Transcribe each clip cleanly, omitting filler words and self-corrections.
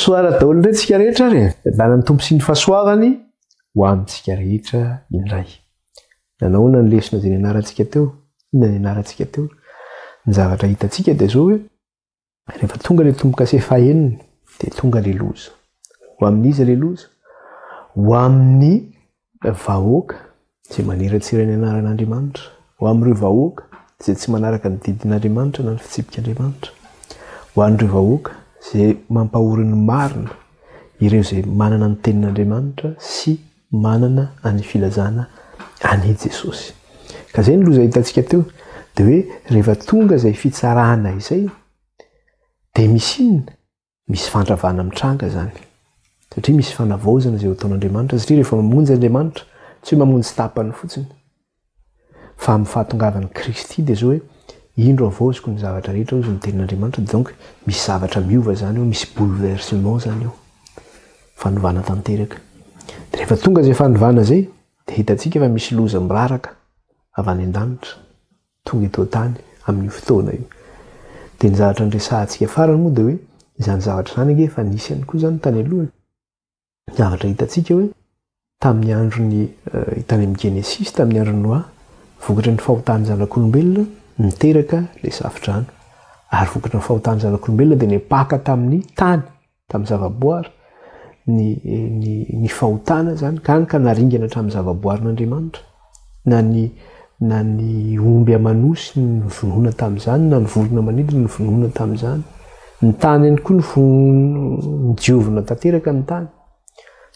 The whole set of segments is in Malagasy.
Bonsoir daholo indray tsika rehetra ary e! Fiadanan'ny Tompo sy ny fahasoavany ho amintsika rehetra indray. Nanahoana ny lesona izay nianarantsika teo? Inona ny nianarantsika teo? Ny zavatra hitantsika dia izao hoe rehefa tonga ilay tombo-kase fahenina dia tonga ilay loza. Ho amin'iza ilay loza? Ho amin'ny vahoaka izay maniratsira ny anaran'Andriamanitra, ho amin'ireo vahoaka izay tsy manaraka ny didin'Andriamanitra na ny fitsipik'Andriamanitra, ho an'ireo vahoaka izay mampahory ny marina, ireo izay manana ny tenin'Andriamanitra sy manana an'ny filazana an'i Jesosy. Ka izay ny loza hitantsika teo, dia hoe rehefa tonga izay fitsarana izay, dia misy inona? Misy fandravana mitranga izany. Satria misy fanavaozana izay ho ataon'Andriamanitra, satria rehefa mamonjy Andriamanitra, tsy hoe mamonjy tapany fotsiny, fa amin'ny fahatongavan'i Kristy dia izao hoe, indro havaoziko ny zavatra rehetra hozy ny tenin'Andriamanitra, donc misy zavatra miova izany eo, misy bouleversement izany eo, fanovana tanteraka. Dia rehefa tonga izay fanovana izay, dia hitantsika fa misy loza miraraka avy any an-danitra. tonga eto an-tany amin'io fotoana io. Dia ny zavatra niresahantsika farany moa dia hoe izany zavatra izany ange efa nisy ihany koa izany tany aloha e. Ny zavatra hitantsika hoe tamin'ny andron'ny eh, tany amin'ny Genesisy, tamin'ny andron'i Noa, vokatry ny fahotan'ny zanak'olombelona niteraka ilay safodrano. Ary vokatry ny fahotan'ny zanak'olombelona dia nipaka tamin'ny tany tamin'ny zavaboary, ny, ny, ny fahotana izany, ka hany ka naringana hatramin'ny zavaboarin'Andriamanitra. Na ny, na ny omby aman'osy novonoina tamin'izany, na ny vorona manidina novonoina tamin'izany. Ny tany ihany koa nodiovina tanteraka ny tany.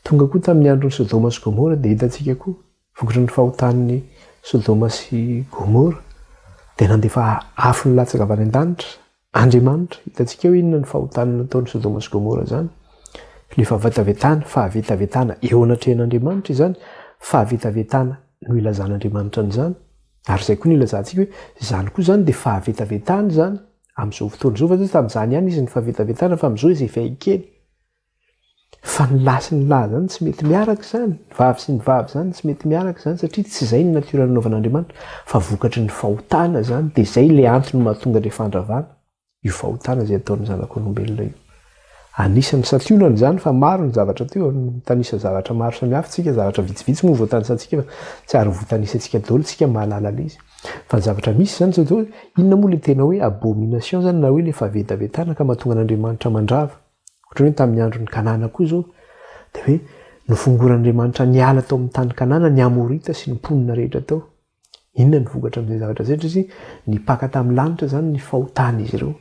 Tonga koa tamin'ny andron'i Sodoma sy Gomora dia hitantsika koa, vokatry ny fahotan'ny Sodoma sy Gomora, dia nandefa afo nilatsaka avy any an-danitra Andriamanitra, hitantsika hoe inona ny fahotana nataon'i Sodoma sy Gomora izany. Ilay fahavetavetana, fahavetavetana eo anatrehan'Andriamanitra izany, fahavetavetana no ilazan'Andriamanitra an'izany. Ary izay koa no ilazantsika hoe izany koa izany dia fahavetavetana izany amin'izao fotoana izao, fa tsy hoe tamin'izany ihany izy ny fahavetavetana fa amin'izao izy efa ekeny. Fa ny lahy sy ny lahy zany tsy mety miaraka izany, ny vavy sy ny vavy zany tsy mety miaraka izany satria tsy izay ny natiora nanaovan'Andriamanitra fa vokatry ny fahotana izany dia izay ilay antony mahatonga ilay fandravana, io fahotana izay ataon'ny zanak'olombelona io. Anisan'ny santionany izany fa maro ny zavatra teo, mitanisa zavatra maro samihafa tsika, zavatra vitsivitsy moa voatanisantsika fa tsy ary voatanisantsika daholo tsika mahalala ilay izy. Fa ny zavatra misy izany zao hoe inona moa ilay tena hoe abomination izany na hoe ilay fahavetavetana ka mahatonga an'Andriamanitra mandrava? Ohatran'ny hoe tamin'ny andron'i Kanana koa izao, dia hoe nofongoran'Andriamanitra niala tao amin'ny tany Kanana ny Amorita sy ny mponina rehetra tao. Inona ny vokatra amin'izay zavatra izay? Satria nipaka tamin'ny lanitra izany ny fahotan'izy ireo.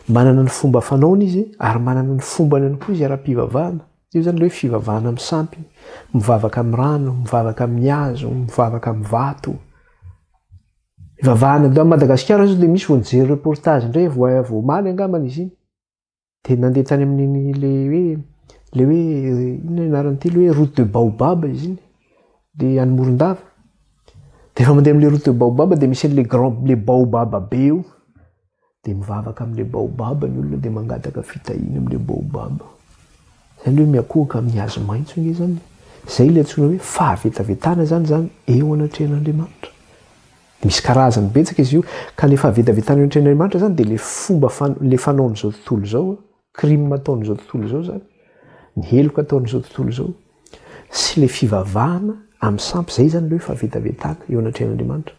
Manana ny fomba fanaony izy ary manana ny fombany ihany koa izy ara-pivavahana. Io izany ilay hoe fivavahana amin'ny sampy, mivavaka amin'ny rano, mivavaka amin'ny hazo, mivavaka amin'ny vato. Ivavahana, à Madagasikara izao dia misy vao nijery reportage indray vao vao omaly angambany izy iny. Dia nandeha tany amin'iny le hoe le hoe inona ny anaran'ity le hoe route de Baobab izy iny, le any Morondava. Dia rehefa mandeha amin'le route de Baobab dia misy an'le grand le baobab be io. Dia mivavaka amin'le baobab ny olona dia mangataka fitahiana amin'le baobab. Izay le hoe miankohoka amin'ny hazo maitso ange izany. Izay ilay antsoina hoe fahavetavetana izany izany eo anatrehan'Andriamanitra. Misy karazany betsaka izy io, ka le fahavetavetana eo anatrehan'Andriamanitra izany dia le fomba fan, le fanaon'izao tontolo izao, crime ataon'izao tontolo izao izany, ny heloka ataon'izao tontolo izao, sy le fivavahana amin'ny sampy, izay izany le hoe fahavetavetana eo anatrehan'Andriamanitra.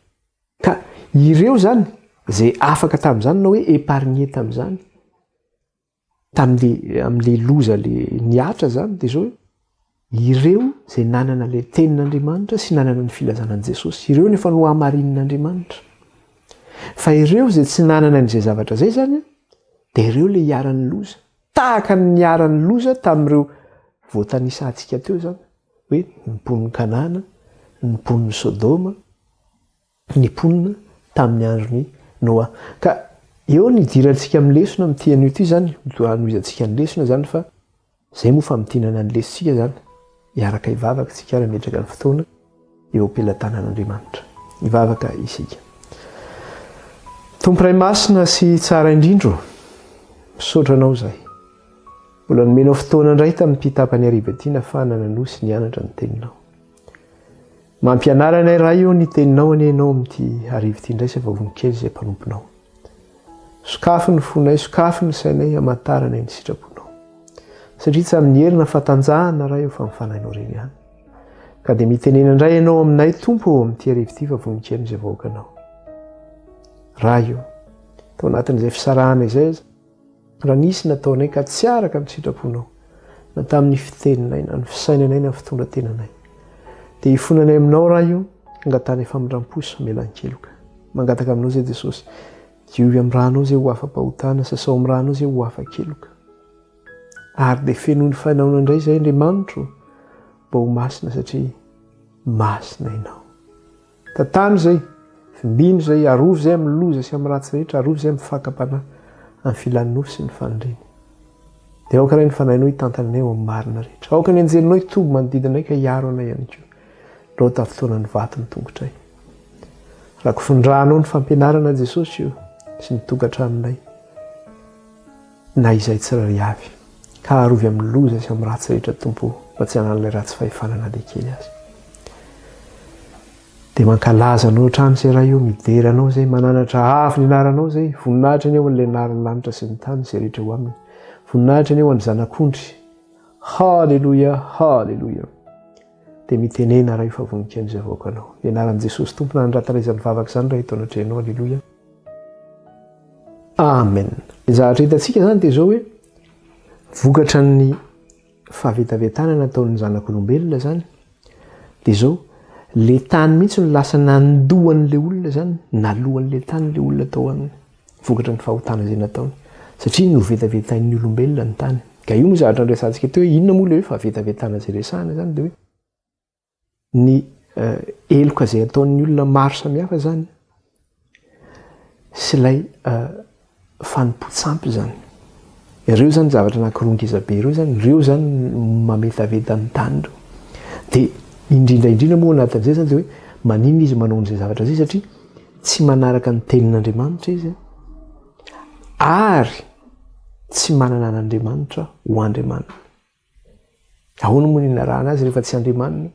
Ka ireo izany, izay afaka tamin'izany na hoe épargné tamin'izany, Tamin'le amin'le loza le nihatra zany dia zao hoe ireo izay nanana le tenin'Andriamanitra sy nanana ny filazana an'i Jesosy, ireo no efa nohamarinin'Andriamanitra. Fa ireo izay tsy nanana an'izay zavatra izay zany dia ireo le iharan'ny loza. Tahaka ny niharan'ny loza tamin'ireo voatanisantsika teo zany hoe ny mponin'i Kanana, ny mponin'i Sodoma, ny mponina tamin'ny andron'i Noa. Ka eo ny hidirantsika amin'ny lesona amin'ity anio ity izany, hanohizantsika ny lesona izany fa izay moa famintinana ny lesontsika izany, hiaraka hivavaka isika ary hametraka ny fotoana eo am-pelatanan'Andriamanitra. Hivavaka isika. Tompo Ray Masina sy Tsara indrindra ô, misaotra Anao izahay. Mbola nomenao fotoana indray tamin'ity tapany hariva ity nafahana nanohy sy nianatra ny Teninao. Mampianara anay Ray o ny teninao anie ianao amin'ity hariva ity indray sy vavony kely izay mpanomponao. Sokafy ny fonay, sokafy ny sainay hamantaranay ny sitraponao. Satria tsy amin'ny hery na fahatanjahana Ray o fa amin'ny Fanahinao irery ihany. Ka dia mitenena indray Ianao aminay Tompo ô amin'ity hariva ity fa vonon-keno izay vahoakanao. Ray o, tao anatin'izay fisarahana izay aza, raha nisy nataonay ka tsy araka ny sitraponao, na tamin'ny fiteninay, na ny fisainanay, na ny fitondran-tenanay, dia ifonanay aminao Ray o, angatahanay famindram-po sy famelan-keloka. Mangataka aminao izay Jesosy, diovy amin'ny ranao izay ho afa-pahotana, sasao amin'ny ranao izay ho afa-keloka. Ary dia fenoy ny fanaonao indray izay Andriamanitro mba ho masina satria masina Ianao. Tantano izay, vimbino izay, arovy izay amin'ny loza sy amin'ny ratsy rehetra, arovy izay amin'ny fakam-panahy, amin'ny filan'ny nofo sy ny faniriany. Dia aoka Ray ny Fanahinao hitantana anay ao amin'ny marina rehetra. Aoka ny anjelinao hitoby manodidina anay ka hiaro anay ihany koa. Ndao tafintoana ny vato ny tongotray. Rakofindranao ny fampianarana Jesosy o sy ny tokantranonay. Na izay tsirairay avy. Ka arovy amin'ny loza sy amin'ny ratsy rehetra Tompo o, mba tsy hanan'ilay ratsy fahefana na dia kely aza. Dia mankalaza Anao hatrany izay Ray o, midera Anao izay, mananatra avo ny anaranao izay, voninahitra anie ho an'ilay narin'ny lanitra sy ny tany izay rehetra eo aminy. Voninahitra anie ho an'ny Zanak'ondry. Haleloia, haleloia. Dia mitenena Ray fa voninkaino izay vahoakanao. Ny anaran'i Jesosy Tompo nanandratanay izany vavaka izany Ray eto anatrehanao. Aleloia. Amen. Ny zavatra hitantsika izany dia izao hoe vokatra ny fahavetavetana nataon'ny zanak'olombelona izany dia izao le tany mihitsy no lasa nandoan'le olona izany, naloan'le tany le olona tao aminy vokatra ny fahotana izay nataony satria novetavetain'ny olombelona ny tany. Ka io moa zavatra niresahantsika teo hoe inona moa le hoe fahavetavetana izay resahana izany dia hoe Ny heloka izay ataon'ny olona maro samihafa izany sy ilay fanompoan-tsampy izany. Ireo izany zavatra anankiroa ngeza be ireo izany, ireo izany mametaveta ny tany ireo. Dia indrindra indrindra moa anatin'izay izany dia hoe maninona izy manao an'izay zavatra izay satria tsy manaraka ny tenin'Andriamanitra izy ary tsy manana an'Andriamanitra ho Andriamaniny. Ahoana moa ny narahana azy rehefa tsy Andriamaniny?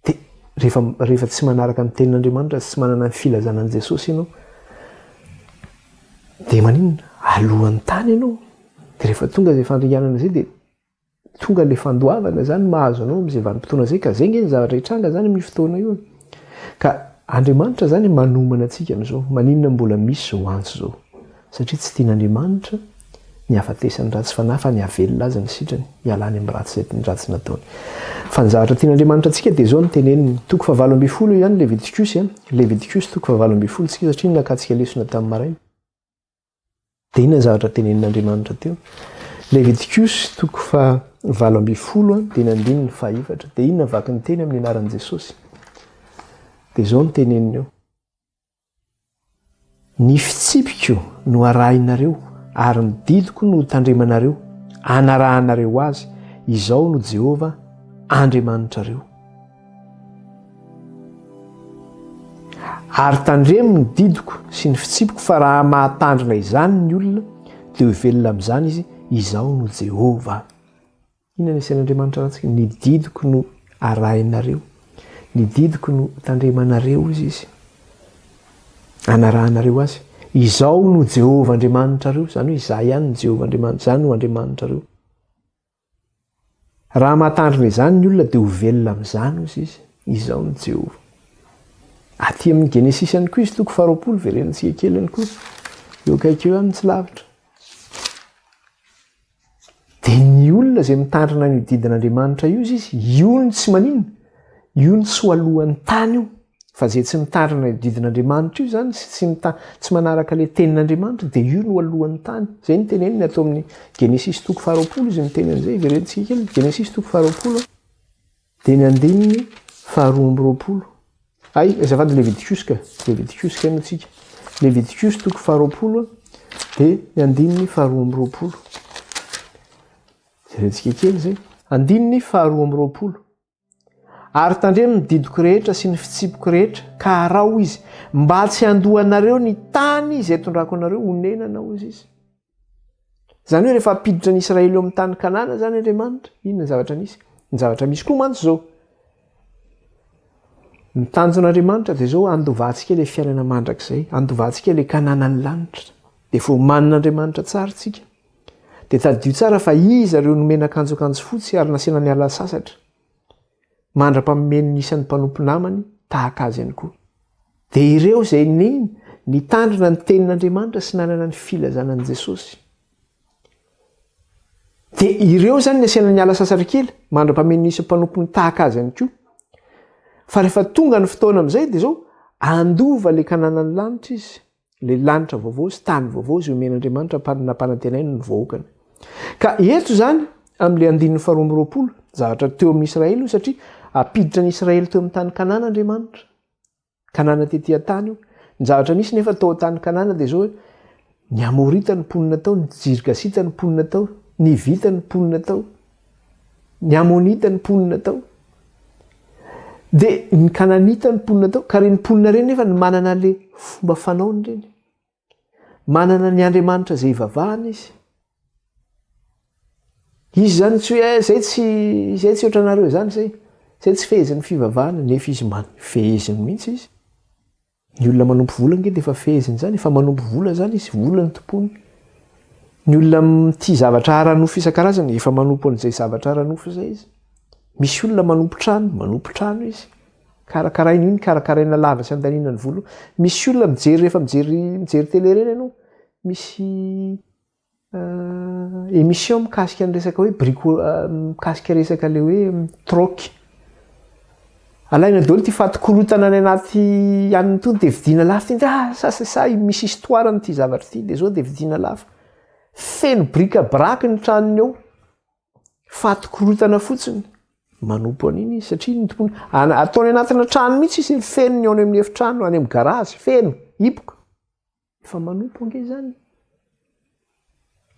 Dia rehefa, rehefa tsy manaraka ny tenin'Andriamanitra sy tsy manana ny filazana an'i Jesosy ianao, dia maninona? Alohan'ny tany ianao. Dia rehefa tonga izay fandringanana izay dia tonga ilay fandoavana izany mahazo anao amin'izay vanim-potoana izay ka izay nge ny zavatra hitranga izany amin'io fotoana io. Ka Andriamanitra izany manomana antsika amin'izao. Maninona mbola misy izao antso izao? Satria tsy tian'Andriamanitra ny hahafatesan'ny ratsy fanahy fa ny hahavelona azy ny sitrany, hialany amin'ny ratsy izay ny ratsy nataony. Fa ny zavatra tian'Andriamanitra antsika dia izao no teneniny, toko fahavalo ambinifolo io ihany Levitikosy a, Levitikosy toko fahavalo ambinifolo tsika satria nakatsika lesona tamin'ny maraina. Dia inona ny zavatra tenenin'Andriamanitra teo? Levitikosy toko fahavalo ambinifolo dia ny andininy fahaefatra. Dia inona vaky ny teny amin'ny anaran'i Jesosy? Dia izao no teneniny eo. Ny fitsipiko no arahinareo, ary ny didiko no hotandremanareo, hanarahanareo azy, Izaho no Jehovah Andriamanitrareo. Ary tandremo ny didiko sy ny fitsipiko, fa raha mahatandrina izany ny olona, dia ho velona amin'izany izy, Izaho no Jehovah. Inona no asian'Andriamanitra antsika? Ny didiko no arahinareo, ny didiko no tandremanareo, hoy Izy. Anarahanareo azy. Izao no Jehovah Andriamanitrareo, izany hoe izaho ihany no Jehovah Andriamanitra, izaho no Andriamanitrareo. Raha mahatandrina izany ny olona dia ho velona amin'izany, hoy Izy. Izao no Jehovah. Aty amin'ny Genesisy ihany koa izy toko faharoapolo, verenantsika kely ihany koa. Eo akaiky eo ihany tsy lavitra. Dia ny olona izay mitandrina an'io didin'Andriamanitra io izy, io no tsy maninona, io no tsy ho alohan'ny tany io. Fa izay tsy mitandrina io didin'Andriamanitra io izany sy tsy mita, tsy manaraka ilay tenin'Andriamanitra dia io no ho alohan'ny tany. Izay no teneniny ato amin'ny Genesisy toko faharoapolo izy miteny an'izay, verentsika kely, Genesisy toko faharoapolo. Dia ny andininy faharoa amby roapolo. Hay, azafady Levitikosy ka, Levitikosy kay moa tsika. Levitikosy toko faharoapolo dia ny andininy faharoa amby roapolo. Jerentsika kely izay. Andininy faharoa amby roapolo. Ary tandremo ny didiko rehetra sy ny fitsipiko rehetra, ka araho izy, mba tsy handoanareo ny tany izay tondrako anareo honenana, hoy izy. Izany hoe rehefa hampiditra ny Israely eo amin'ny tany Kanana izany Andriamanitra, inona ny zavatra nisy? Ny zavatra misy koa mantsy izao. Ny tanjon'Andriamanitra dia izao, handovantsika ilay fiainana mandrakizay, handovantsika ilay Kananan'ny lanitra. Dia voamanin'Andriamanitra tsara isika. Dia tadidio tsara fa iza ireo nomena akanjo akanjo fotsy ary nasiana niala sasatra, mandra-pameno ny isan'ny mpanompo namany tahaka azy ihany koa. Dia ireo izay nino, nitandrina ny tenin'Andriamanitra sy nanana ny filazana an'i Jesosy. Dia ireo izany ny asiana niala sasatra kely, mandra-pameno ny isan'ny mpanompony tahaka azy ihany koa. Fa rehefa tonga ny fotoana amin'izay dia izao, handova ilay Kananan'ny lanitra izy, ilay lanitra vaovao sy tany vaovao izay omen'Andriamanitra nampanantenainy ny vahoakany. Ka eto izany, amin'ilay andininy faharoa amby 20, zavatra teo amin'ny Israely io satria hampiditra ny Israely teo amin'ny tany Kanana Andriamanitra. Kanana tety an-tany io. Ny zavatra nisy nefa tao an-tany Kanana dia izao hoe, ny Amorita no mponina tao, ny Jirgasita no mponina tao, ny Hivita no mponina tao, ny Amonita no mponina tao, dia ny Kananita no mponina tao. Ka ireny mponina ireny nefa no manana ilay fomba fanaony ireny. Manana ny Andriamanitra izay ivavahana izy. Izy izany tsy hoe eh, zay tsy zay tsy ohatranareo izany zay. Zay tsy fehezin'ny fivavahana nefa izy man feheziny mihitsy izy. Ny olona manompo vola ange dia efa feheziny izany, efa manompo vola izany izy, vola no tompony. Ny olona mitia zavatra ara-nofo isan-karazany efa manompo an'izay zavatra ara-nofo izay izy. Misy olona manompo trano, manompo trano izy. Karakaraina iny, karakaraina lava sy andaniana ny vola. Misy olona mijery rehefa mijery mijery télé ireny ianao, misy émission mikasika ny resaka hoe brico mikasika resaka le hoe troc. Alaina daholo ity fatin-korontana any anaty anona itony dia vidiana lafo ity, ah ça c'est ça misy histoire amin'ity zavatra ity dia zao dia vidiana lafo. Feno bric à brac ny tranony ao. Faty korontana fotsiny. Manompo an'iny izy satria ny tompony ataony anatina trano mihitsy izy, feno ny ao amin'ny efitrano, any amin'ny garazy, feno, hipoka. Efa manompo ange izany.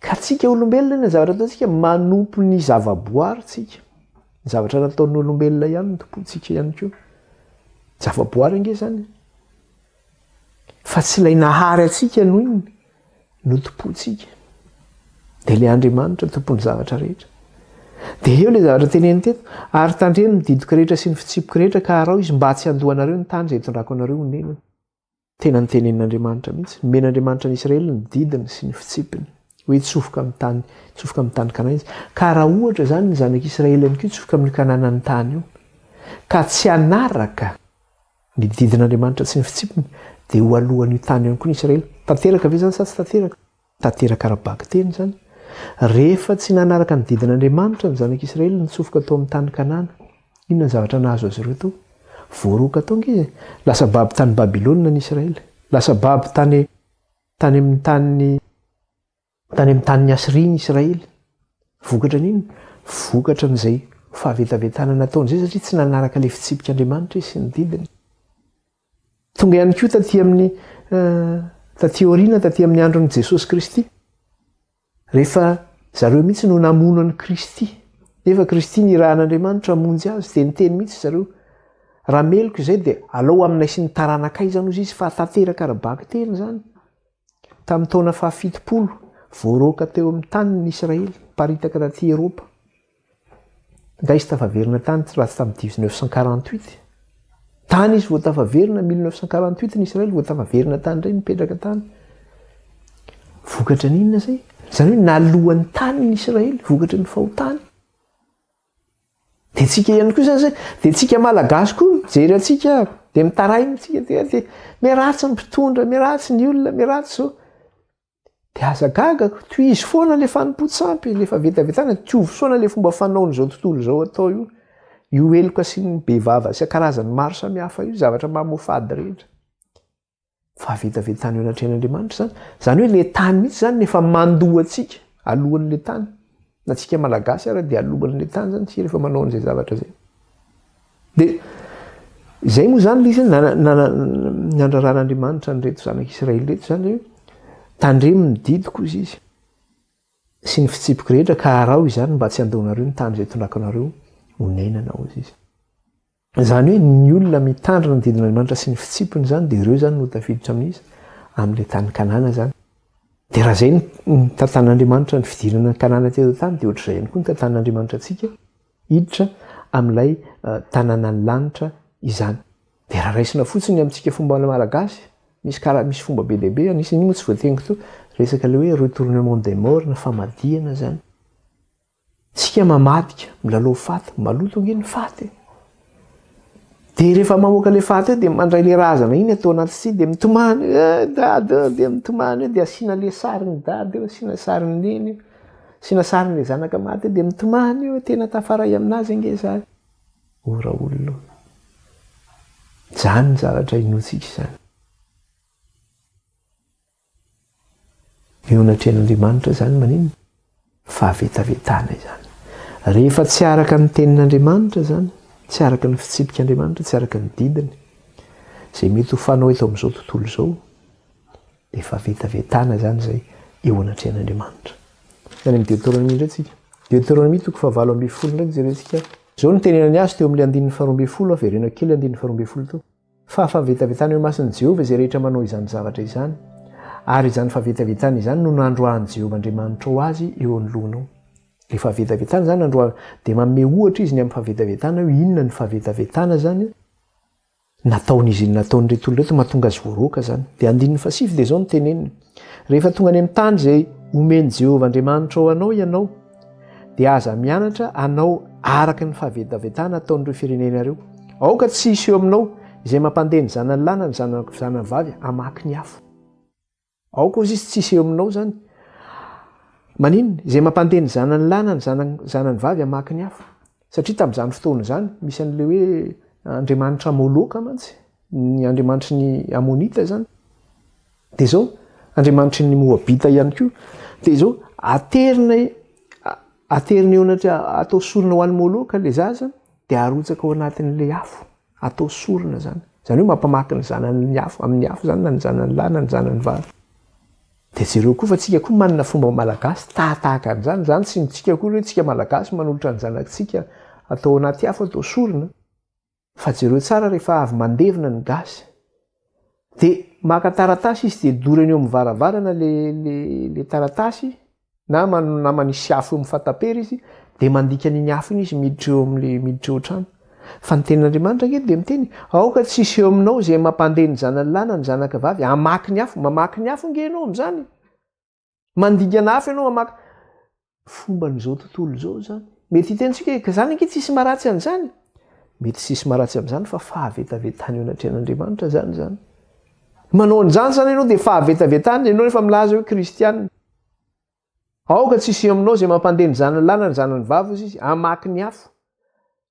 Ka tsika olombelona ny zavatra ataontsika manompo ny zavaboary tsika. Ny zavatra nataon'ny olombelona ihany no tompontsika ihany koa. Zavaboary ange izany. Fa tsy ilay nahary antsika no inona? No tompontsika. Dia ilay Andriamanitra tompon'ny zavatra rehetra. Dia eo ilay zavatra teneniny teto, ary tandremo ny didiko rehetra sy ny fitsipiko rehetra ka araho izy mba tsy handoa anareo ny tany izay itondrako anareo honenana. Tena notenenin'Andriamanitra mihitsy. Nomen'Andriamanitra an'i Israely ny didiny sy ny fitsipiny. Hoe hitsofoka amin'ny tany, hitsofoka amin'ny tany Kanana izy. Ka raha ohatra izany ny zanak'Israely ihany koa hitsofoka amin'io Kananan'ny tany io, ka tsy hanaraka Ny didin'Andriamanitra sy ny fitsipiny dia ho alohan'io tany io ihany koa ny Israely. Tanteraka ve izany sa tsy tanteraka? Tanteraka ara-bakiteny izany. Rehefa tsy nanaraka ny didin'Andriamanitra ny zanak'Israely nitsofoka tao amin'ny tany Kanana, inona ny zavatra nahazo azy ireo tao? Voaroaka tao ange izy e! Lasa babo tany Babylona ny Israely. Lasa babo tany tany amin'ny tany Tany amin'ny tanin'i Asyria ny Israely. Vokatra ny inona? Vokatra an'izay fahavetavetana nataony izay satria tsy nanaraka ilay fitsipik'Andriamanitra izy sy ny didiny. Tonga ihany koa taty amin'ny taty aoriana, taty amin'ny andron'i Jesosy Kristy. Rehefa zareo mihitsy no namono an'i Kristy, nefa Kristy nirahan'Andriamanitra hamonjy azy, dia niteny mihitsy zareo, raha meloka izay dia alao aminay sy ny taranakay izany hozy izy fa tanteraka ara-bakiteny izany. Tamin'ny taona fahafitopolo, voaroaka teo amin'ny taniny ny Israely, niparitaka taty Eropa. Nga izy tafaverina tany raha tsy tamin'ny 1948. Tany izy vao tafaverina, 1948 ny Israely vao tafaverina tany indray, nipetraka tany. Vokatra ny inona izay? Izany hoe naloan'ny tany ny Israely, vokatry ny fahotany. Dia tsika ihany koa zany zay, dia tsika malagasy koa mijery antsika dia mitaraina tsika dia dia miharatsy ny mpitondra, miharatsy ny olona, miharatsy zao. Dia aza gaga, tohizo foana le fanompoan-tsampy, le fahavetavetana, tohizo foana le fomba fanaon'izao tontolo izao atao io. Io heloka sy ny bevava sy karazany maro samihafa io, zavatra mamoafady rehetra. Fahavetavetana eo anatrehan'Andriamanitra izany. Izany hoe le tany mihitsy izany no efa mandoa antsika alohan'le tany. Na tsika malagasy ara dia alohan'le tany izany tsika rehefa manao an'izay zavatra izay. Dia izay moa izany le izy nandraran'Andriamanitra an'ireto zanak'Israely ireto izany hoe tandremo ny didiko hozy izy sy ny fitsipiko rehetra ka araho izany mba tsy handoanareo ny tany izay itondrako anareo honenana hozy izy. Izany hoe ny olona mitandrina ny didin'Andriamanitra sy ny fitsipiny izany dia ireo izany no tafiditra amin'iza? Amin'ilay tany Kanana izany. Dia raha izay no nitantan'Andriamanitra ny fidirana ny Kanana teto an-tany dia ohatr'izay ihany koa nitantan'Andriamanitra antsika hiditra amin'ilay tanànan'ny lanitra izany. Dia raha raisina fotsiny ny amintsika fomba malagasy, misy kara misy fomba be dia be, anisan'iny moa tsy voateniko teo. Resaka ilay hoe retournement des morts na famadihana izany. Tsika mamadika, milalao faty, maloto ange ny faty e. Dia rehefa mamoaka ilay faty eo dia mandray ilay razana iny atao anaty tsihy dia mitomany eh dada oh, dia mitomany eo dia asiana ilay sarin'i dada eo, asiana sarin'i neny eo, asiana sarin'ilay zanaka maty eo dia mitomany eo, tena tafaray aminazy ange za. O raolona o. Izany ny zavatra inoantsika izany. Eo anatrehan'Andriamanitra izany maninona? Fahavetavetana izany. Rehefa tsy araka ny tenin'Andriamanitra izany, tsy araka ny fitsipik'Andriamanitra, tsy araka ny didiny, izay mety ho fanao eto amin'izao tontolo izao, dia fahavetavetana izany izay eo anatrehan'Andriamanitra. Any amin'ny Deoteronomia indray tsika. Deoteronomia toko fahavalo ambin'ny folo indray jerentsika. Izao no tenenany azy teo amin'ilay andininy faharoa ambin'ny folo, avereno kely andininy faharoa ambin'ny folo teo. Fa fahavetavetana eo imason'i Jehovah izay rehetra manao izany zavatra izany, ary izany fahavetavetana izany no nandroahan'i Jehovah Andriamanitrao azy eo anoloanao. Ilay fahavetavetana izany nandroahana, dia manome ohatra izy ny amin'ny fahavetavetana hoe inona ny fahavetavetana izany nataon'izy nataon'ireto olona ireto mahatonga azy voaroaka izany. Dia andininy fahasivy dia izao no teneniny. Rehefa tonga any amin'ny tany izay omen'i Jehovah Andriamanitrao anao ianao, dia aza mianatra hanao araka ny fahavetavetana ataon'ireo firenena ireo. Aoka tsy hisy eo aminao izay mampandeha ny zanany lahy na ny zanany vavy hamaky ny afo. Aoka hozy izy tsy hisy eo aminao izany. Maninona? Izay mampandeha ny zanany lahy na ny zanany vavy hamaky ny afo. Satria tamin'izany fotoana izany, misy an'ilay hoe andriamanitra Moloka mantsy, ny andriamanitry ny Amonita izany. Dia izao, Andriamanitry ny Moabita ihany koa, dia izao, aterina aterina eo anaty atao sorona ho an'i Moloka ilay zaza, dia arotsaka ao anatin'ilay afo, atao sorona izany. Izany hoe mampamaky ny zanany ny afo, amin'ny afo izany na ny zanany lahy na ny zanany vavy. Dia jereo koa fa tsika koa manana fomba malagasy tahatahaka an'izany, izany tsy midika akory hoe tsika malagasy manolotra ny zanakitsika atao anaty afo atao sorona. Fa jereo tsara rehefa avy mandevina ny gasy de maka taratasy izy de dorany eo amin'ny varavarana le le le taratasy na na manisy afo eo amin'ny fatapera izy de mandika an'iny afo iny izy miditra eo amin'le miditra eo an-trano. Fa ny tenin'Andriamanitra ange dia miteny aoka tsy hisy eo aminao izay mampandeha ny zanany lahy na ny zanaka vavy hamaky ny afo, mamaky ny afo ange ianao amin'izany. Mandingana afo ianao mamaky fomban'izao tontolo izao izany. Mety hiteny tsika hoe ka izany ange tsisy maharatsy an'izany. Mety tsisy maharatsy amin'izany fa fahavetavetana eo anatrehan'Andriamanitra izany izany. Manao an'izany izany ianao dia fahavetavetana ianao efa milaza hoe kristianina. Aoka tsy hisy eo aminao izay mampandeha ny zanany lahy na ny zanany vavy hozy izy hamaky ny afo.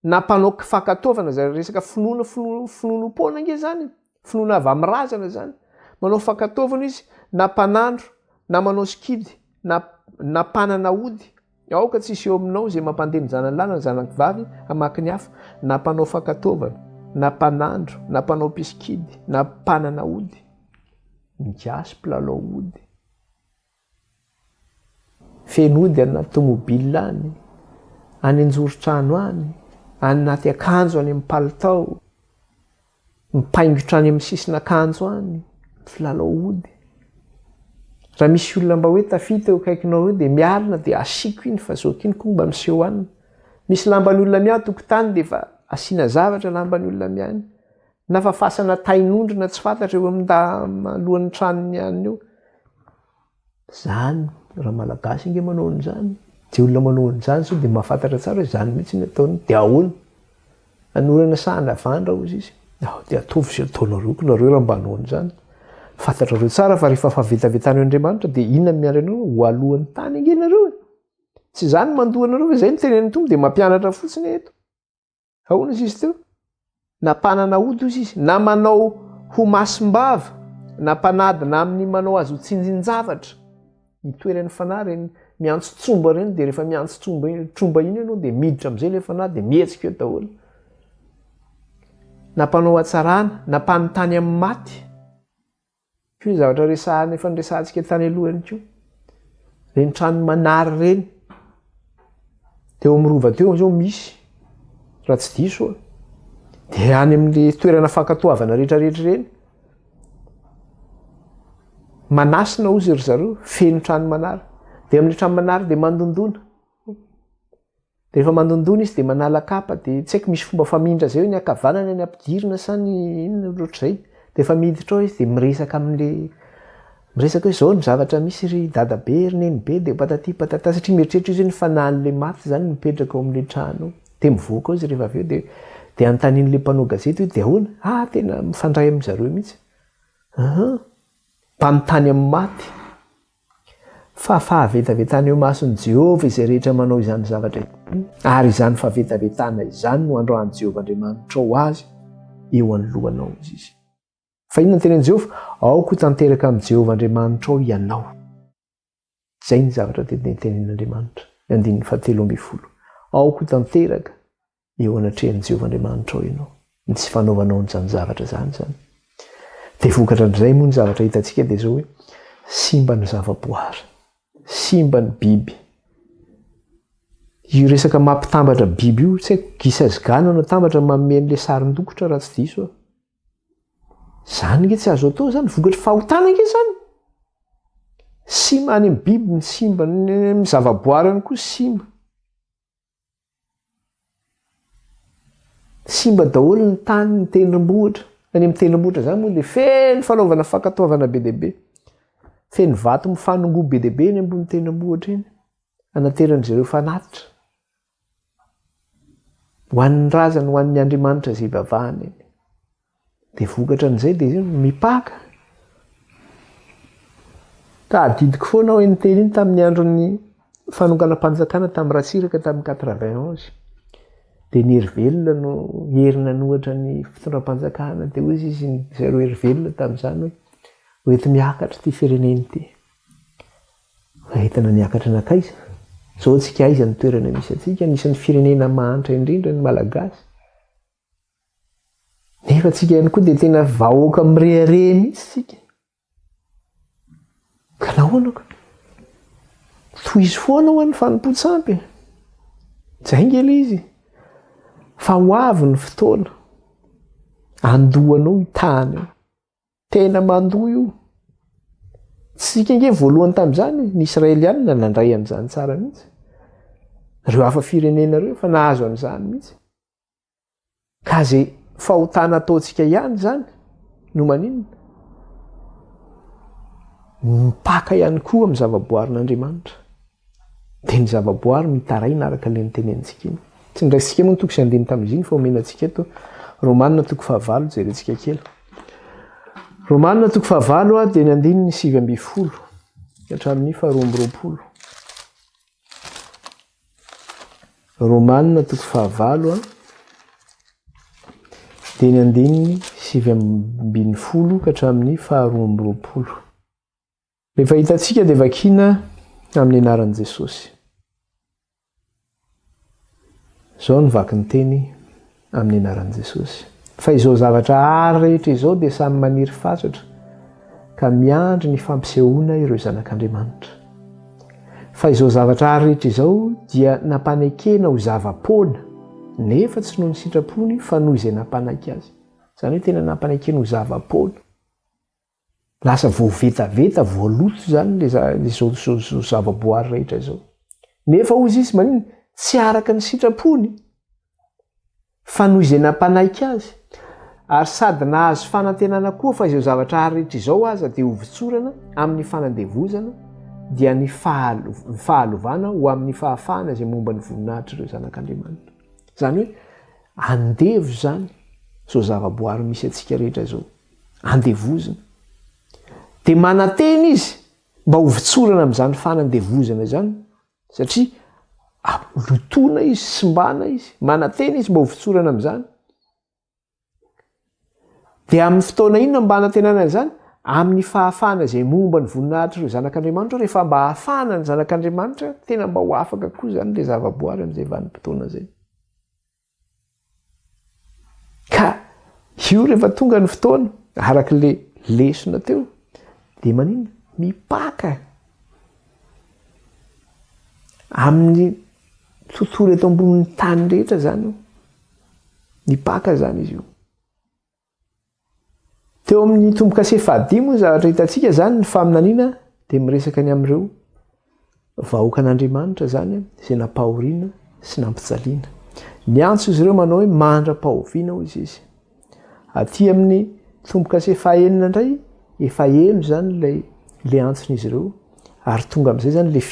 Na mpanao fankatoavana izay resaka finoana finoanoam-poana ange izany e. Finoana avy amin'ny razana izany. Manao fankatoavana izy na mpanandro na manao sikidy na na mpanana ody. Aoka tsy hisy eo aminao izay mampandeha ny zanany lahy na ny zanany vavy hamaky ny afo na mpanao fankatoavana na mpanandro na mpanao mpisikidy na mpanana ody. Ny gasy mpilalao ody. Feno ody any anaty tomobile any, any an-joron-trano any, any anaty akanjo any amin'ny palitao, mipaingotra any amin'ny sisin'akanjo any, mpilalao ody. Raha misy olona mba hoe tafita eo akaikinao eo dia mialona dia asiako iny fa zao iny koa mba miseho any. Misy lamban'ny olona miahy tokotany dia efa asiana zavatra lamban'ny olona miahy iny. Na fa fasana tain'ondry na tsy fantatra eo amin'ny alohan'ny tranony any eo. Zany, raha malagasy ange manao an'izany, de olona manao an'izany zao de mahafantatra tsara hoe zany mihitsy ny ataony, de ahoana? Hanorana sa hanavandra hozy izy? Ao de ataovy izay ataonareo ko nareo raha mba hanao an'izany. Fantatrareo tsara fa rehefa fahavetavetana eo Andriamanitra de inona no miandry anareo? Ho alohan'ny tany ange nareo e! Tsy izany no mandoa anareo fa izay no tenenin'ny Tompo de mampianatra fotsiny eto. Ahoana izy izy teo? Na mpanana ody hozy izy, na manao ho masim-bava, na mpanadina amin'ny manao azy ho tsinjin-javatra. Itoeran'ny fanahy ireny miantso tsomba ireny dia rehefa miantso tsomba iny, tromba iny ianao dia miditra amin'izay ilay fanahy dia mihetsika eo daholo. Na mpanao hatsarana, na mpanontany amin'ny maty. Koa ny zavatra resahana efa niresahantsika tany aloha ihany koa. Ireny trano manary ireny. Teo amin'ny rova teo izao misy, raha tsy diso aho. Dia any amin'ilay toerana fankatoavana rehetrarehetra ireny. Manasina hozy ry zareo, feno trano manary. Dia amin'ilay trano manary dia mandondona. Dia rehefa mandondona izy dia manala kapa dia tsy haiko misy fomba famindra izay hoe ny ankavanana ny ampidirina sa ny inona ohatr'izay. Dia efa miditra ao izy dia miresaka amin'le Miresaka hoe izao ny zavatra misy ry dadabe, ry nenibe, dia patati patata, satria mieritreritra izy hoe ny fanahin'ilay maty izany mipetraka ao amin'ilay trano ao. Dia mivoaka ao izy rehefa avy eo dia dia anontanian'ilay mpanao gazety hoe dia ahoana? Ah, tena mifandray amin-dry zareo mihitsy. Aha. Mpanontany amin'ny maty. Fa fahavetavetana eo imason'i Jehovah izay rehetra manao izany zavatra izany, ary izany fahavetavetana izany no androahan'i Jehovah Andriamanitrao azy eo anoloanao, hoy izy. Fa inona no tenenin'i Jehovah? Aoka ho tanteraka amin'i Jehovah Andriamanitrao ianao. Izay ny zavatra tenenin'Andriamanitra, ny andininy fahatelo ambin'ny folo. Aoka ho tanteraka eo anatrehan'i Jehovah Andriamanitrao ianao. Ny tsy fanaovanao an'izany zavatra izany izany. Dia vokatra amin'izay moa ny zavatra hitantsika dia izao hoe simba ny zavaboary, simba ny biby. Io resaka mampitambatra biby io, tsy haiko, gisa sy gana no atambatra manome an'ilay sarin-dokotra raha tsy diso aho. Izany ange tsy azo atao izany, vokatry fahotana ange izany. Simba any amin'ny biby ny simba, ny amin'ny zavaboary ihany koa simba. Simba daholo ny tany, ny tendrombohitra. Any amin'ny tendrombohitra izany moa dia feno fanaovana fankatoavana be dia be. Feno vato mifanongoa be dia be eny ambony tendrombohitra eny. Anateran-dry zareo fanatitra. Ho an'ny razany, ho an'ny andriamanitra izay ivavahany eny. Dia vokatra an'izay dia izay mipaka. Tadidiko foana aho iny teny iny tamin'ny andron'ny fanonganam-panjakana tamin'i Ratsiraka tamin'ny 91. Dia ny hery velona no hery nanohatra ny fitondram-panjakana. Dia hoy izy zareo hery velona tamin'izany hoe hoenti-miakatra ity firenena ity. Entina niakatra nankaiza? Zao tsika aiza ny toerana misy antsika? Anisan'ny firenena mahantra indrindra ny Malagasy. Nefa tsika ihany koa dia tena vahoaka mirehareha mihitsy tsika. Ka nahoana ka? Tohizo foana ho an'ny fanompoan-tsampy e. Zay nge ilay izy. Fa ho avy ny fotoana andohanao io tany io. Tena mandoa io. Tsika ange voalohany tamin'izany, ny Israelianina nandray an'izany tsara mihitsy. Ireo hafa firenena ireo efa nahazo an'izany mihitsy. Ka izay fahotana ataontsika ihany izany no maninona? Mipaka ihany koa amin'ny zavaboarin'Andriamanitra. Dia ny zavaboary mitaraina araka ilay notenenintsika iny. Tsy niraisintsika moa ny toko sy andininy tamin'izy iny fa omena antsika eto. Romana toko fahavalo, jerentsika kely. Romana toko fahavalo dia ny andininy 19 hatramin'ny faharoa amby roapolo. Romana toko fahavalo dia ny andininy 19 ka hatramin'ny faharoa amby roapolo. Rehefa hitantsika dia vakiana amin'ny anaran'i Jesosy. Izao no vaky ny teny amin'ny anaran'i Jesosy. Fa izao zavatra àry rehetra izao dia samy maniry fatratra ka miandry ny fampisehoana ireo zanak'Andriamanitra. Fa izao zavatra àry rehetra izao dia nampanekena ho zava-poana, nefa tsy noho ny sitrapony fa noho izay nampanaiky azy. Izany hoe tena nampanekena ho zava-poana. Lasa voavetaveta, voaloto izany le izao izao zavaboary rehetra izao. Nefa hozy izy maninona? Tsy araka ny sitrapony fa noho izay nampanaiky azy. Ary sady nahazo fanantenana koa fa izao zavatra ary rehetra izao aza dia hovotsorana amin'ny fanandevozana dia ny fahalovana ho amin'ny fahafahana izay momba ny voninahitr'ireo zanak'Andriamanitra. Izany hoe andevo izany izao zavaboary misy antsika rehetra izao. Andevozina. Dia manantena izy mba ho votsorana amin'izany fanandevozana izany, satria lotoina izy, simbana izy, manantena izy mba ho votsorana amin'izany. Dia amin'ny fotoana inona mba hanantenana an'izany? Amin'ny fahafahana izay momba ny voninahitr'ireo zanak'Andriamanitra, rehefa mba hahafahana ny zanak'Andriamanitra, tena mba ho afaka koa izany ilay zavaboary amin'izay vanim-potoana izay. Ka io rehefa tonga ny fotoana, araka ilay lesona teo, dia maninona? Mipaka amin'ny tontolo eto ambonin'ny tany rehetra izany io. Mipaka izany izy io. Teo amin'ny tombo-kase fahadimy moa ny zavatra hitantsika izany, ny faminaniana dia miresaka ny amin'ireo vahoakan'Andriamanitra izany izay nampahoriana sy nampijaliana. Niantso izy ireo manao hoe mandra-pahoviana hoy izy. Aty amin'ny tombo-kase fahenina indray, efa heno izany ilay ilay antson'izy ireo ary tonga amin'izay izany ilay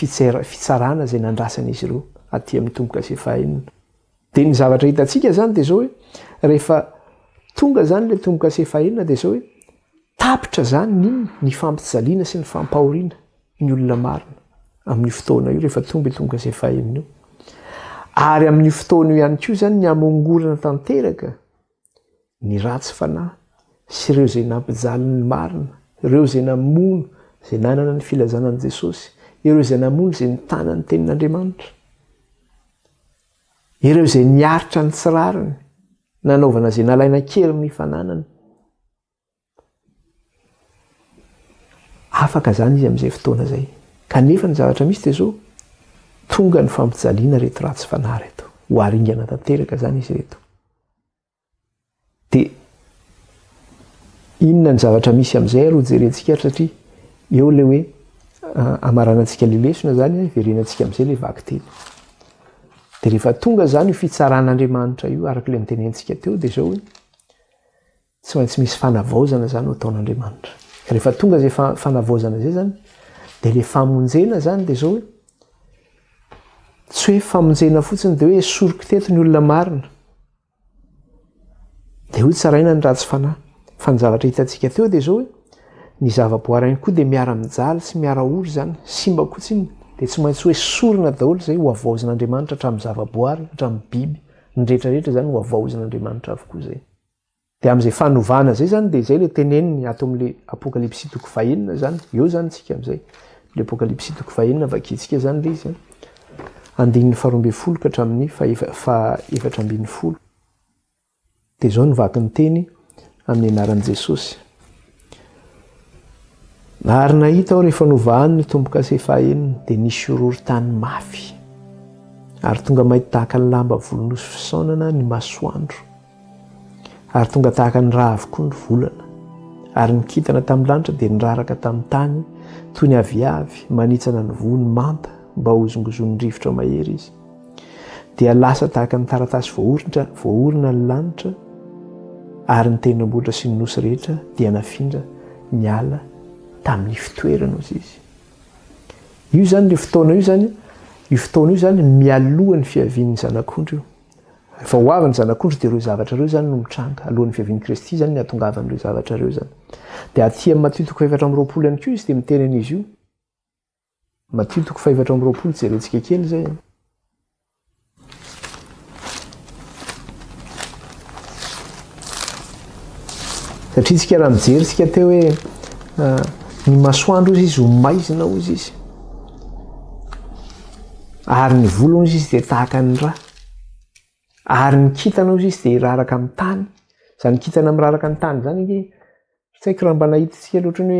fitsarana izay nandrasan'izy ireo aty amin'ny tombo-kase fahenina. Dia ny zavatra hitantsika izany dia izao hoe rehefa tonga izany ilay tombo-kase fahenina dia izao hoe tapitra izany ny inona? Ny fampijaliana sy ny fampahoriana ny olona marina amin'io fotoana io rehefa tonga io tombo-kase fahenina io. Ary amin'io fotoana io ihany koa izany ny hamongorana tanteraka ny ratsy fanahy sy ireo izay nampijaly ny marina, ireo izay namono izay nanana ny filazana an'i Jesosy, ireo izay namono izay nitana ny tenin'Andriamanitra, ireo izay niaritra ny tsy rariny, nanaovana izay nalaina an-keriny ny fananany. Afaka izany izy amin'izay fotoana izay. Kanefa ny zavatra misy dia izao, tonga ny fampijaliana ireto ratsy fanahy ireto. Ho aringana tanteraka izany izy ireto. Dia inona ny zavatra misy amin'izay aloha jerentsika ary satria eo ilay hoe amaranantsika ilay lesona izany, hiverenantsika amin'izay ilay vakiteny. Dia rehefa tonga izany io fitsaran'Andriamanitra io araka ilay notenentsika teo dia izao hoe Tsy maintsy misy fanavaozana izany ho ataon'Andriamanitra. Rehefa tonga izay fanavaozana izay izany, dia ilay famonjena izany dia izao hoe, tsy hoe famonjena fotsiny dia hoe esoriko teto ny olona marina, dia hoy tsaraina ny ratsy fanahy. Fa ny zavatra hitantsika teo dia izao hoe, ny zavaboary ihany koa dia miara-mijaly sy miara-ory izany, simba koa tsinona, dia tsy maintsy ho esorina daholo izay, ho havaozin'Andriamanitra hatramin'ny zavaboary, hatramin'ny biby, ny rehetra rehetra izany ho havaozin'Andriamanitra avokoa izay. Dia amin'izay fanovana izay izany dia izay ilay teneniny ato amin'ilay Apokalypsy toko fahenina izany, eo izany isika amin'izay, ilay Apokalypsy toko fahenina vakintsika izany ilay izy an, andininy faharoa ambin'ny folo ka hatramin'ny faha 14. Dia izao no vaky ny teny amin'ny anaran'i Jesosy. Ary nahita aho rehefa novahany ny tombo-kase fahenina, dia nisy horohorontany mafy, ary tonga mainty tahaka ny lamba volon'osy fisaonana ny masoandro. Ary tonga tahaka ny ra avokoa ny volana. Ary ny kintana tamin'ny lanitra dia niraraka tamin'ny tany toy ny aviavy manitsana ny voany manta mba hozongozonin'ny rivotra mahery izy. Dia lasa tahaka ny taratasy voaoritra voaorina ny lanitra, ary ny tendrombohitra sy ny nosy rehetra dia nafindra niala tamin'ny fitoerany, hozy izy. Io izany ilay fotoana io izany, io fotoana io izany mialoha ny fiavian'ny Zanak'ondry io. Rehefa ho avy ny Zanak'ondry dia ireo zavatra ireo izany no mitranga. Alohan'ny fiavian'i Kristy izany ny hahatongavan'ireo zavatra ireo izany. Dia aty amin'ny Matio toko faha-24 ihany koa izy dia miteny an'izy io. Matio toko faha-24 jerentsika kely izay. Satria tsika raha mijery tsika teo hoe ah, ny masoandro ozy izy ho maizina ozy izy. Ary ny volony ozy izy dia tahaka ny ra. Ary ny kintana ozy izy dia hiraraka amin'ny tany. Izany kintana miraraka ny tany izany ange, tsy haiko raha mba nahita tsika loatra ny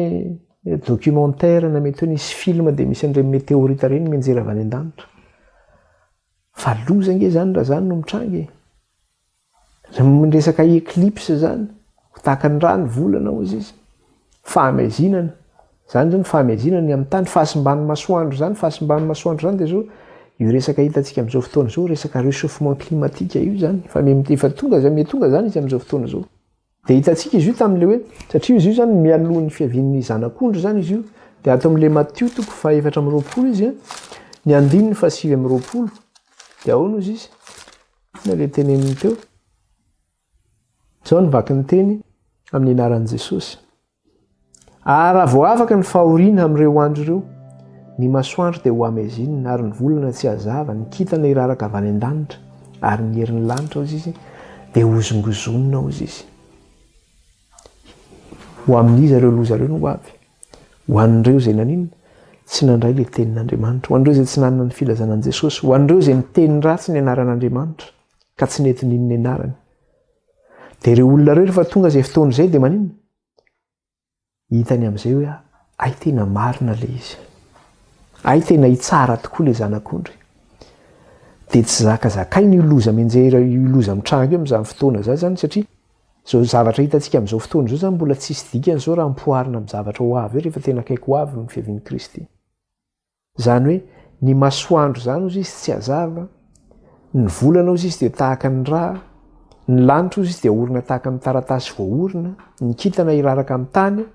hoe documentaire na mety hoe nisy film dia misy an'ireny météorite ireny mianjera avy any an-danitra. Fa loza ange izany raha izany no mitranga e. Ny resaka eclipse zany, ho tahaka ny rano volana hozy izy. Fahamezinana, zany zany fahamezinana ny amin'ny tany, fahasimban'ny masoandro zany, fahasimban'ny masoandro zany dia zao, io resaka hitantsika amin'izao fotoana izao, resaka réchauffement climatique io zany, efa efa tonga zany, miha tonga zany izy amin'izao fotoana izao. Dia hitantsika izy io tamin'ilay hoe, satria izy io zany mialoha ny fiavian'ny zanak'ondry zany izy io, dia ato amin'ilay Matio toko faha 24 izy, ny andininy faha 29, dia ahoana hozy izy? Inona ilay teneniny teo? Izao no vaky ny teny amin'ny anaran'i Jesosy. Ary raha vao afaka ny fahoriana amin'ireo andro ireo, ny masoandro dia ho hamezinina ary ny volana tsy hazava, ny kintana hiraraka avy any an-danitra, ary ny herin'ny lanitra, hozy izy, dia hozongozonina, hozy izy. Ho amin'iza ireo loza ireo no ho avy? Ho an'ireo izay naninona? Tsy nandray ilay tenin'Andriamanitra. Ho an'ireo izay tsy nanana ny filazana an'i Jesosy. Ho an'ireo izay niteny ratsy ny anaran'Andriamanitra ka tsy nety nino ny anarany. Dia ireo olona ireo rehefa tonga izay fotoana izay dia maninona? Hitany amin'izay hoe hay tena marina ilay izy. Hay tena hitsara tokoa ilay zanak'ondry. Dia tsy zakazakaina io loza mianjera io loza mitranga io amin'izany fotoana izany izany satria Izao zavatra hitantsika amin'izao fotoana izao izany mbola tsisy dikany izao raha ampoharina amin'ny zavatra ho avy eo rehefa tena akaiky ho avy ny fiavian'i Kristy. Izany hoe ny masoandro izany hozy izy tsy hazava, ny volana hozy izy dia tahaka ny ra, ny lanitra hozy izy dia orina tahaka ny taratasy voaorina, ny kintana hiraraka amin'ny tany.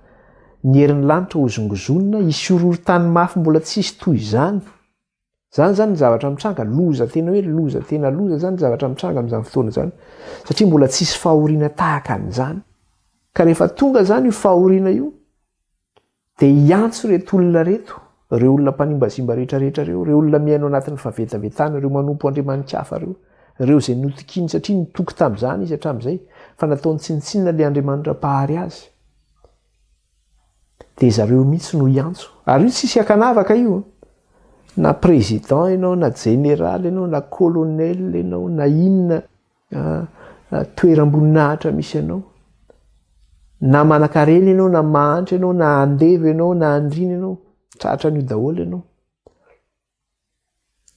Ny herin'ny lanitra hozongozonina, hisy horohorontany mafy mbola tsy hisy toy izany. Izany izany ny zavatra mitranga, loza tena hoe loza tena loza izany ny zavatra mitranga amin'izany fotoana izany, satria mbola tsy hisy fahoriana tahaka an'izany. Ka rehefa tonga izany io fahoriana io, dia hiantso ireto olona ireto, ireo olona mpanimbazimba rehetrarehetra ireo, ireo olona mihaino anatin'ny fahavetavetana, ireo manompo andriamani-kafa ireo, ireo izay notokiany satria nitoky tamin'izany izy hatramin'izay, fa nataony tsinontsinona ilay Andriamanitra Mpahary azy. Dia zareo mihitsy no hiantso. Ary io tsisy ankanavaka io. Na président ianao, na jeneraly ianao, na colonel ianao, na inona toeram-boninahitra misy anao. Na manankarena ianao, na mahantra ianao, na andevo ianao, na andriana ianao, tratran'io daholo ianao.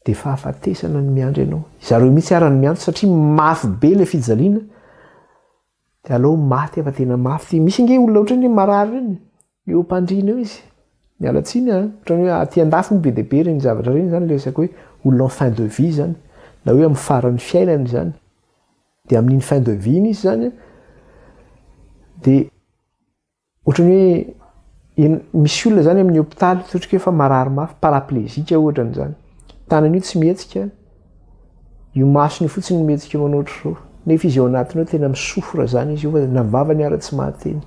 Dia fahafatesana no miandry anao. Zareo mihitsy ara no miantso satria mafy be ilay fijaliana. Dia aleo maty fa tena mafy ity. Misy ange olona ohatran'ny hoe marary ireny. Eo am-pandriana eo izy. Miala tsiny an. Ohatran'ny hoe aty an-dafy moa be dia be ireny zavatra ireny izany, ilay resaka hoe olona en fin de vie izany. Na hoe amin'ny faran'ny fiainany izany. Dia amin'iny fin de vie iny izy izany an, dia Ohatran'ny hoe eny misy olona zany amin'ny hopitaly totrika hoe efa marary mafy, paraplégique ohatra an'izany. Tanany io tsy mihetsika, io masony io fotsiny no mihetsika manao ohatr'izao. Nefa izy ao anatiny ao tena mi-souffre zany izy io fa na vavany ara tsy mahateny.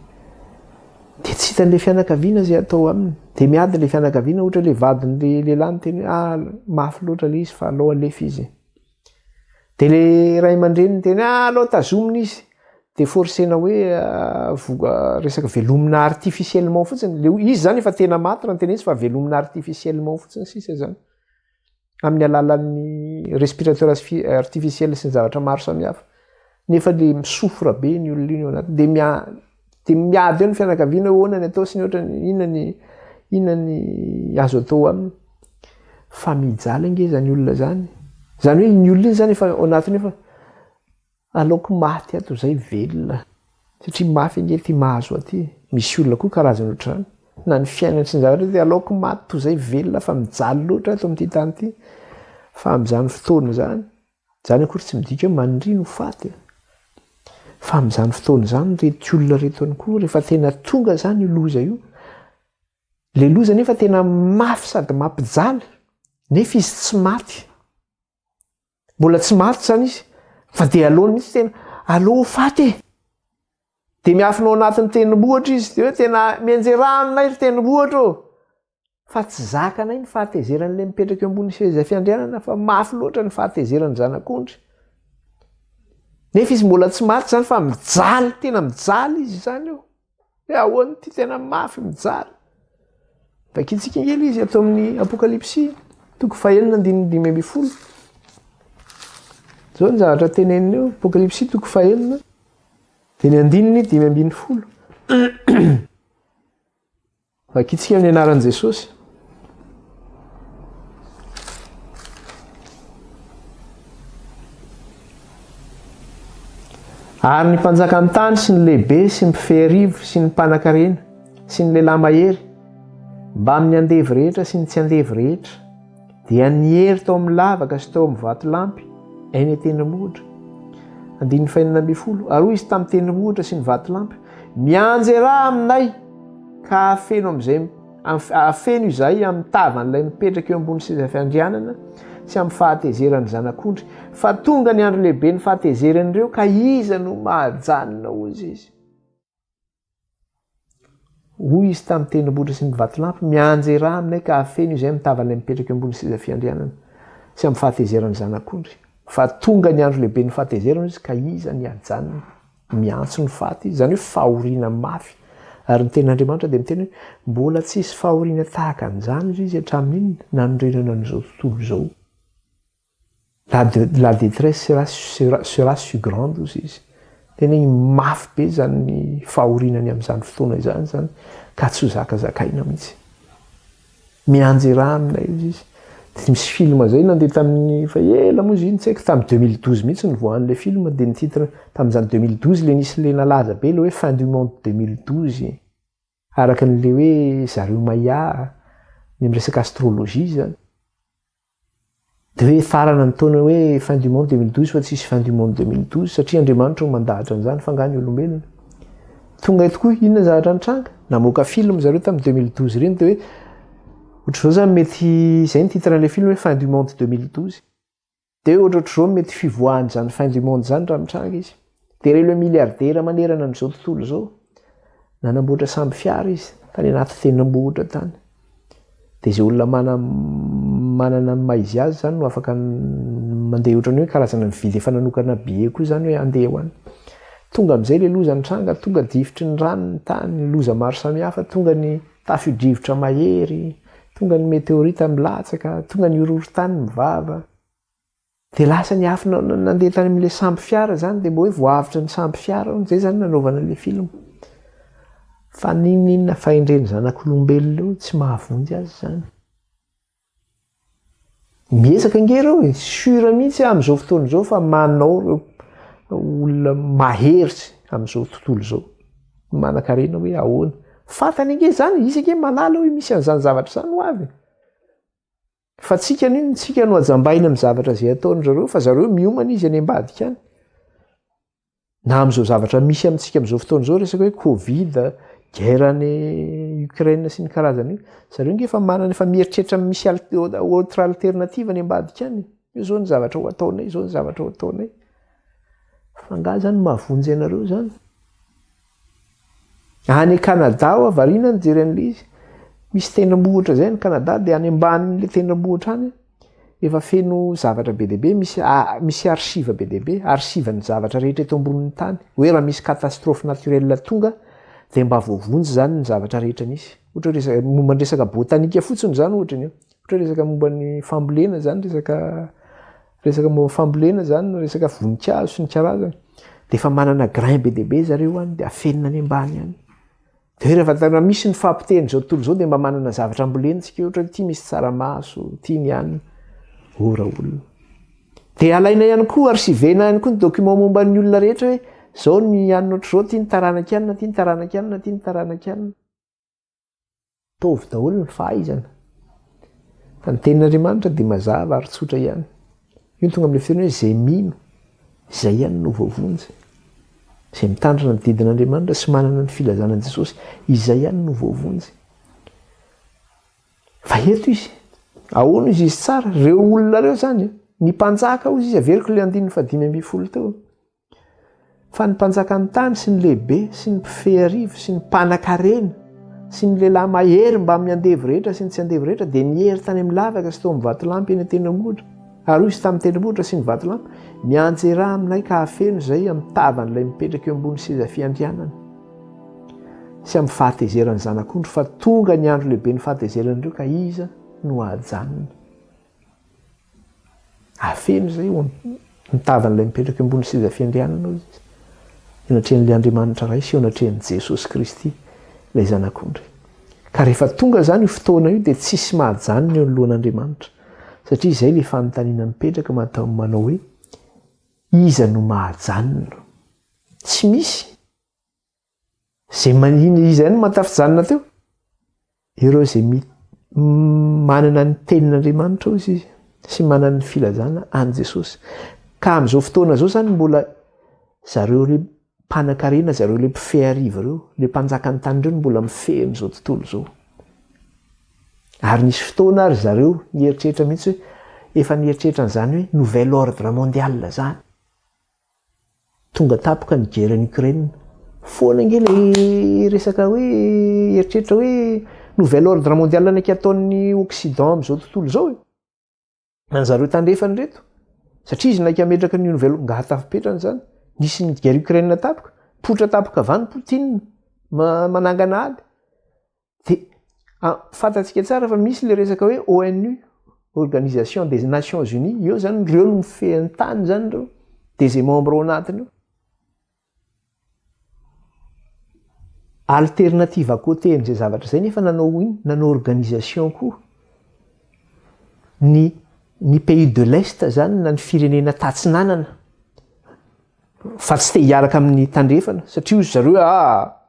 Dia tsy hitan'ilay fianakaviana izay atao aminy. Dia miady ilay fianakaviana ohatra ilay vadin'ilay lehilahy miteny hoe ah mafy loatra ilay izy fa alao alefa izy. Dia ilay ray aman-dreny niteny hoe ah alao tazomina izy. Dia forcena hoe voa resaka velomina artificiellement fotsiny. Le izy zany efa tena maty raha ny tena izy fa velomina artificiellement fotsiny sisa zany. Amin'ny alalan'ny respirateur artificiel sy ny zavatra maro samihafa. Nefa le mi-souffre be ny olona iny ao anatiny. Dia mia dia miady eo ny fianakaviana hoe ahoana ny atao sy ny ohatrany inona ny inona ny azo atao aminy. Fa mijaly ange izany olona izany. Izany hoe iny olona iny izany efa ao anatiny efa aleoko maty ato izay velona. Satria mafy ange ity mahazo aty. Misy olona koa karazany ohatr'izany. Na ny fiainany sy ny zavatra dia aleoko maty toy izay velona fa mijaly loatra ato amin'ity tany ity. Fa amin'izany fotoana izany, izany akory tsy midika hoe maniria no faty. Fa amin'izany fotoana izany ireto olona ireto ihany koa rehefa tena tonga izany io loza io, le loza nefa tena mafy sady mampijaly nefa izy tsy maty. Mbola tsy maty izany izy fa dia aleony mihitsy tena aleo ho faty e. Dia miafina ao anatin'ny tendrombohitra izy dia hoe tena mianjera aminay ry tendrombohitra ô. Fa tsy zakanay ny fahatezeran'ilay mipetraka eo ambony seza fiandrianana fa mafy loatra ny fahatezeran'ny zanak'ondry. Nefa izy mbola tsy maty izany fa mijaly, tena mijaly izy izany eo. Hoe ahoana ity tena mafy mijaly. Vakintsika ange ilay izy ato amin'ny Apokalypsy, toko fahenina andininy 15. Izao ny zavatra teneniny eo, Apokalypsy toko fahenina, dia ny andininy 15. Vakintsika amin'ny anaran'i Jesosy. Ary ny mpanjakan'ny tany sy ny lehibe sy ny mpifehy arivo sy ny mpanankarena sy ny lehilahy mahery mbamin'ny andevo rehetra sy ny tsy andevo rehetra Dia niery tao amin'ny lavaka sy tao amin'ny vatolampy eny an-tendrombohitra. Andininy fahenina ambin'ny folo. Ary hoy izy tamin'ny tendrombohitra sy ny vatolampy, Mianjerà aminay, ka hahafeno amin'izay hahafeno izahay amin'ny tavan'ilay mipetraka eo ambony seza fiandrianana sy amin'ny fahatezeran'ny Zanak'ondry, fa tonga ny andro lehiben'ny fahatezeran'ireo, ka iza no mahajanona? Hoy izy. Hoy izy tamin'ny tendrombohitra sy ny vatolampy, Mianjerà aminay ka hafeno izay amin'ny tavan'ilay mipetraka eo ambony seza fiandrianana sy amin'ny fahatezeran'ny Zanak'ondry. Fa tonga ny andro lehiben'ny fahatezerana, hoy izy, ka iza ny hajanona? Miantso ny faty izy. Izany hoe fahoriana mafy. Ary ny Tenin'Andriamanitra dia miteny hoe, Mbola tsy hisy fahoriana tahaka an'izany, hoy izy, hatramin'ny nanorenana an'izao tontolo izao. La la détresse sera sera sera si grande hozy izy. Tena hoe mafy be izany fahoriana ny amin'izany fotoana izany izany ka tsy ho zakazakaina mihitsy. Mianjera aminay hozy izy. Dia misy film izay nandeha tamin'ny efa ela moa izy iny tsy haiko tamin'ny 2012 mihitsy nivoahan'ilay film dia ny titre tamin'izany 2012 ilay nisy ilay nalaza be ilay hoe fin du monde 2012. Araka an'ilay hoe zareo Maya ny amin'ny resaka astrologie izany. Dia hoe hifarana ny taona hoe fin du monde 2012 fa tsisy fin du monde 2012 satria Andriamanitra no mandahatra an'izany fa angaha ny olombelona? Tonga eto koa, inona ny zavatra nitranga? Namoaka film zareo tamin'ny 2012 ireny dia hoe ohatr'izao zany mety, izay ny titre an'ilay film hoe Fin du monde 2012. Dia hoe ohatrohatr'izao mety fivoahan'izany fin du monde izany raha mitranga izy. Dia ireo ilay milliardaire manerana an'izao tontolo izao, nanamboatra sambo fiara izy tany anaty tendrombohitra tany. Dia izay olona mana manana ny maha izy azy izany no afaka mandeha ohatran'ny hoe karazana mividy efa nanokana billet koa izany hoe handeha ho any. Tonga amin'izay ilay loza nitranga, tonga difotry ny rano ny tany, ny loza maro samihafa, tonga ny tafio-drivotra mahery, tonga ny meteorita milatsaka, tonga ny horohorontany mivava. Dia lasa ny afo nandeha tany amin'ilay sambo fiara izany dia mba hoe voaavotra ny sambo fiara hono, izay izany nanaovana ilay film. Fa n'inon'inona fahendren'ny zanak'olombelona eo tsy mahavonjy azy izany. Miezaka ange ireo e, sûr mihitsy aho amin'izao fotoana izao fa manao ireo olona mahery amin'izao tontolo izao. Manan-karena hoe ahoana. Fantany ange izany, izy ange mahalala hoe misy an'izany zavatra izany ho avy. Fa tsika anio, tsika no ajambaina amin'ny zavatra izay ataon-dry zareo fa zareo miomana izy any ambadika any. Na amin'izao zavatra misy amintsika amin'izao fotoana izao resaka hoe covid, guerre any Ukraine sy ny karazany io, zareo nge efa manana efa mieritreritra misy autre alternative any ambadika any. Io zao ny zavatra ho ataonay, izao ny zavatra ho ataonay. Fa angaha zany mahavonjy anareo zany? Any Canada aho variana nijery an'ilay izy. Misy tendrombohitra izay any Canada dia any ambanin'ilay tendrombohitra any efa feno zavatra be dia be, misy misy archive be dia be, archive ny zavatra rehetra eto ambonin'ny tany. Hoe raha misy catastrophe naturelle tonga dia mba voavonjy izany ny zavatra rehetra nisy. Ohatra hoe resaka momba ny resaka botanique fotsiny izany ohatra ny eo. Ohatra hoe resaka momba ny fambolena izany, resaka Resaka momba fambolena zany, resaka voninkazo sy ny karazany, de efa manana grain be dia be zareo any de afenina any ambany any. De hoe rehefa tena misy ny fahapotehan'izao tontolo izao de mba manana zavatra ambolena tsika ohatra hoe ity misy tsaramaso, ity ny anona. Oh raolona. De alaina ihany koa, archivena ihany koa ny document momba ny olona rehetra hoe zao ny anona ohatr'izao, ity ny taranak'i anona, ity ny taranak'i anona, ity ny taranak'i anona. Ataovy daholo ny fahaizana. Fa ny tenin'Andriamanitra dia mazava ary tsotra ihany. Io no tonga amin'ilay fiteny hoe izay mino, izay ihany no voavonjy. Izay mitandrina ny didin'Andriamanitra sy manana ny filazana an'i Jesosy, izay ihany no voavonjy. Fa eto izy, ahoana izy izy tsara? Ireo olona ireo izany, ny mpanjaka hozy izy, averiko ilay andininy fahadimy ambin'ny folo teo. Fa ny mpanjakan'ny tany sy ny lehibe sy ny mpifehy arivo sy ny mpanankarena sy ny lehilahy mahery mbamin'ny andevo rehetra sy ny tsy andevo rehetra dia niery tany amin'ny lavaka sy teo amin'ny vatolampy eny an-tendrombohitra. Ary hoy izy tamin'ny tendrombohitra sy ny vatolampy, Mianjerà aminay ka hafeno izay amin'ny tavan'ilay mipetraka eo ambony seza fiandrianana sy amin'ny fahatezeran'ny Zanak'ondry, fa tonga ny andro lehiben'ny fahatezeran'ireo ka iza no hahajanona? Afeno izay eo ny tavan'ilay mipetraka eo ambony seza fiandrianana hozy izy. Eo anatrehan'ilay Andriamanitra Ray sy eo anatrehan'i Jesosy Kristy, ilay Zanak'ondry. Ka rehefa tonga izany io fotoana io dia tsisy mahajanona eo anoloan'Andriamanitra. Satria izay ilay fanontaniana mipetraka manao hoe, iza no mahajanona? Tsy misy. Izay manina iza ihany no mahatafijanona teo? Ireo izay manana ny tenin'Andriamanitra hozy izy sy manana ny filazana an'i Jesosy. Ka amin'izao fotoana izao izany mbola zareo le mpanankarena, zareo le mpifehy arivo ireo, le mpanjakan'ny tany ireo no mbola mifehy an'izao tontolo izao. Ary nisy fotoana ary zareo nieritreritra mihitsy hoe efa nieritreritra an'izany hoe nouvel ordre mondial izany. Tonga tampoka ny guerre any Ukraine. Foana ange le resaka hoe eritreritra hoe nouvel ordre mondial naika ataon'ny Occident amin'izao tontolo izao e. An'zareo tandrefana ireto. Satria izy naika hametraka ny nouvel ngaha tafipetrany izany. Nisy ny guerre Ukraine tampoka. Poitra tampoka avy any Poutine manangana ady. Dia fantatsika tsara fa misy ilay resaka hoe ONU, Organisation des Nations Unies, eo zany ireo no mifehy ny tany zany ireo, dia izay membre ao anatiny eo. Alternative à côté an'izay zavatra izay nefa nanao ino? Nanao organisation koa. Ny ny pays de l'Est zany na ny firenena tatsinanana fa tsy te hiaraka amin'ny tandrefana satria hozy zareo ah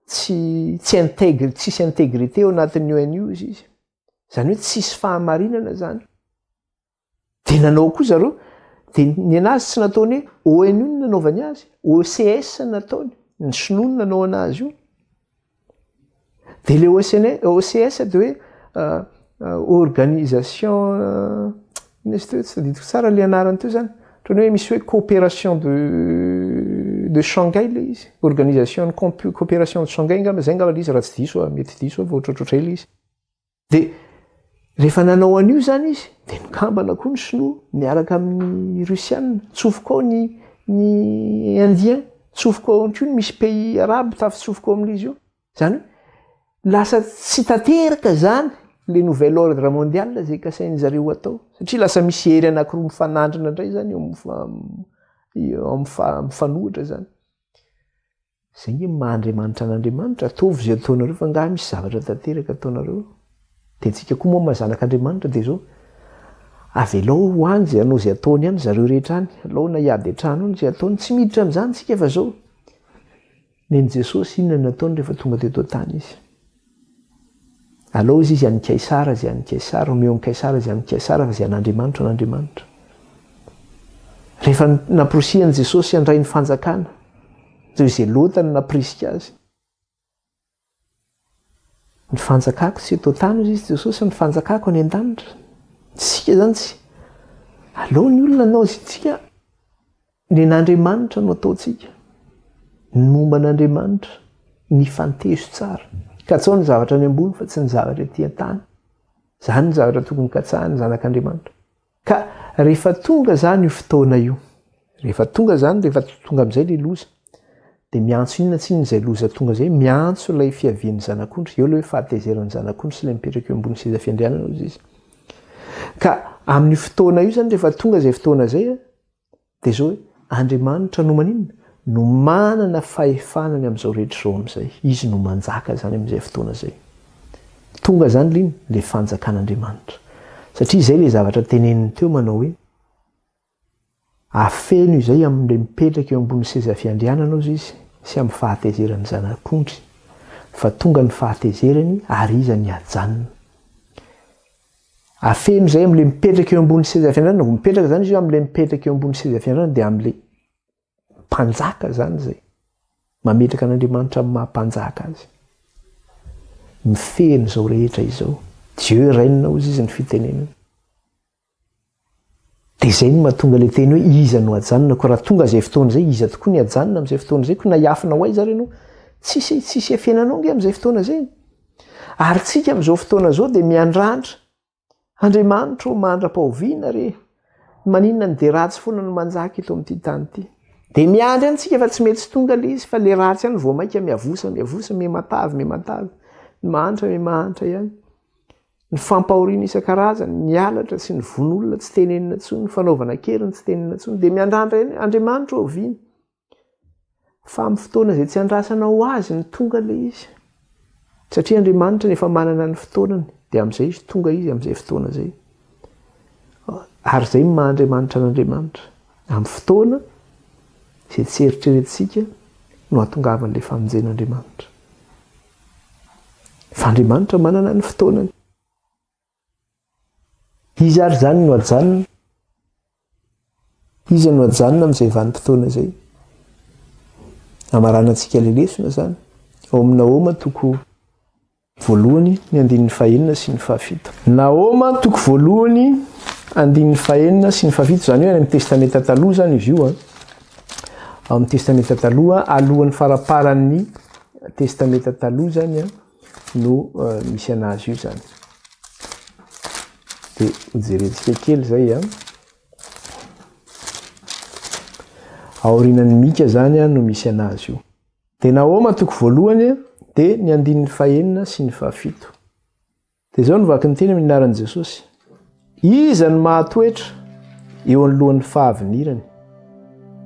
tsy tsy intègre tsisy intégrité ao anatin'ny ONU izy izy zany hoe tsisy fahamarinana zany de nanao koa zareo de ny anazy tsy nataony hoe ONU no nanaovany azy OCS no nataony. Ny sinoa no nanao anazy io. Dia le OCS dia hoe organisation inona izy teo tsy tadidiko tsara le anarany teo zany. Ohatran'ny hoe misy hoe coopération de de Shanghai le izy. Organisation coopération de Shanghai angamba zay angamba le izy raha tsy diso aho, mety diso aho fa ohatrohatr'izay le izy. Dia rehefa nanao an'io izany izy, dia nikambana koa ny Sinoa miaraka amin'ny Rusiana, tsofoka ao ny ny Indien, tsofoka ao ihany koa ny misy pays arabe tafitsofoka ao amin'izy io. Izany hoe lasa tsy tanteraka izany le nouvel ordre mondial izay kasain'ny zareo atao, satria lasa misy hery anankiroa mifanandrina indray izany eo amin'ny mifanohitra izany. Zay nge maha Andriamanitra an'Andriamanitra, ataovy izay ataonareo fa angaha misy zavatra tanteraka ataonareo? Dia antsika koa moa maha zanak'Andriamanitra dia izao, avelao ho any izay hanao izay ataony any zareo rehetra any, alao na hiady an-trano any izay ataony, tsy miditra amin'izany isika fa izao, nen'i Jesosy inona no nataony rehefa tonga teto an-tany izy? Alao izy izy an'i Kaisara izay an'i Kaisara, omeo an'i Kaisara izay an'i Kaisara fa izay an'Andriamanitra an'Andriamanitra. Rehefa namporisihan'i Jesosy handray ny fanjakana, ireo Zelota no nampirisika azy. Ny fanjakako tsy eto an-tany hoy izy Jesosy, ny fanjakako any an-danitra. Isika izany tsy alao ny olona hanao izay tsika Nen'Andriamanitra no ataontsika, ny momba an'Andriamanitra, ny fantezo tsara. Katsaho ny zavatra any ambony fa tsy ny zavatra ety an-tany. Izany ny zavatra tokony katsahan'ny zanak'Andriamanitra. Ka rehefa tonga izany io fotoana io, rehefa tonga izany, rehefa tonga amin'izay ilay loza, dia miantso inona tsinona izay loza tonga izay? Miantso ilay fiavian'ny zanak'ondry. Eo ilay hoe fahatezeran'ny zanak'ondry sy ilay mipetraka eo ambony seza fiandrianana hozy izy. Ka amin'io fotoana io izany, rehefa tonga izay fotoana izay, Dia izao hoe, Andriamanitra no maninona? No manana fahefana ny amin'izao rehetra izao amin'izay. Izy no manjaka izany amin'izay fotoana izay. Tonga izany ilay inona? Ilay fanjakan'Andriamanitra. Satria izay ilay zavatra teneniny teo manao hoe, Afeno izay amin'ilay mipetraka eo ambony seza fiandrianana hozy izy sy amin'ny fahatezeran'ny zanak'ondry. Fa tonga ny fahatezerany ary iza ny hajanona. Afeno izay amin'ilay mipetraka eo ambony seza fiandrianana, vao mipetraka izany izy io amin'ilay mipetraka eo ambony seza fiandrianana dia amin'ilay mpanjaka izany izay. Mametraka an'Andriamanitra amin'ny maha mpanjaka azy. Mifehy an'izao rehetra izao. Dieu règne hozy izy ny fitenenana. Dia izay no mahatonga ilay teny hoe iza no hajanona, koa raha tonga izay fotoana izay, iza tokoa ny hajanona amin'izay fotoana izay, koa na hiafina ho aiza ary ianao, tsisy tsisy hiafenanao ange amin'izay fotoana izay. Ary tsika amin'izao fotoana izao dia miandrandra, Andriamanitra ô mandra-pahoviana re, maninona ny dia ratsy foana no manjaka eto amin'ity tany ity. Dia miandry ihany tsika fa tsy mety tsy tonga ilay izy fa ilay ratsy ihany vao mainka miavosa miavosa, miha-matavy miha-matavy, ny mahantra miha-mahantra ihany. Ny fampahoriana isan-karazany, ny halatra sy ny vono olona tsy tenenina intsony, ny fanaovana an-keriny tsy tenenina intsony, dia miandrandra ihany hoe Andriamanitra oviana? Fa amin'ny fotoana izay tsy andrasanao ho azy no tonga ilay izy. Satria Andriamanitra efa manana ny fotoanany, dia amin'izay izy tonga izy amin'izay fotoana izay. Ary izay no maha Andriamanitra an'Andriamanitra. Amin'ny fotoana izay tsy eritreretintsika no hahatongavan'ilay famonjen'Andriamanitra. Fa Andriamanitra manana ny fotoanany. Iza ary izany no hajanona? Iza no hajanona amin'izay vanim-potoana izay? Hamaranantsika ilay lesona izany. Ao amin'ny Nahoma toko voalohany ny andininy fahenina sy ny fahafito. Nahoma toko voalohany andininy fahenina sy ny fahafito, izany hoe any amin'ny Testamenta Taloha izany izy io. Ao amin'ny Testamenta Taloha, alohan'ny faramparan'ny Testamenta Taloha izany no misy anazy io izany. Dia hojerentsika kely izay an. Aorianan'ny Mika izany no misy anazy io. Dia Nahoma toko voalohany dia ny andininy fahenina sy ny fahafito. Dia izao no vaky ny teny amin'ny anaran'i Jesosy. Iza no mahatoetra eo anoloan'ny fahavinirany?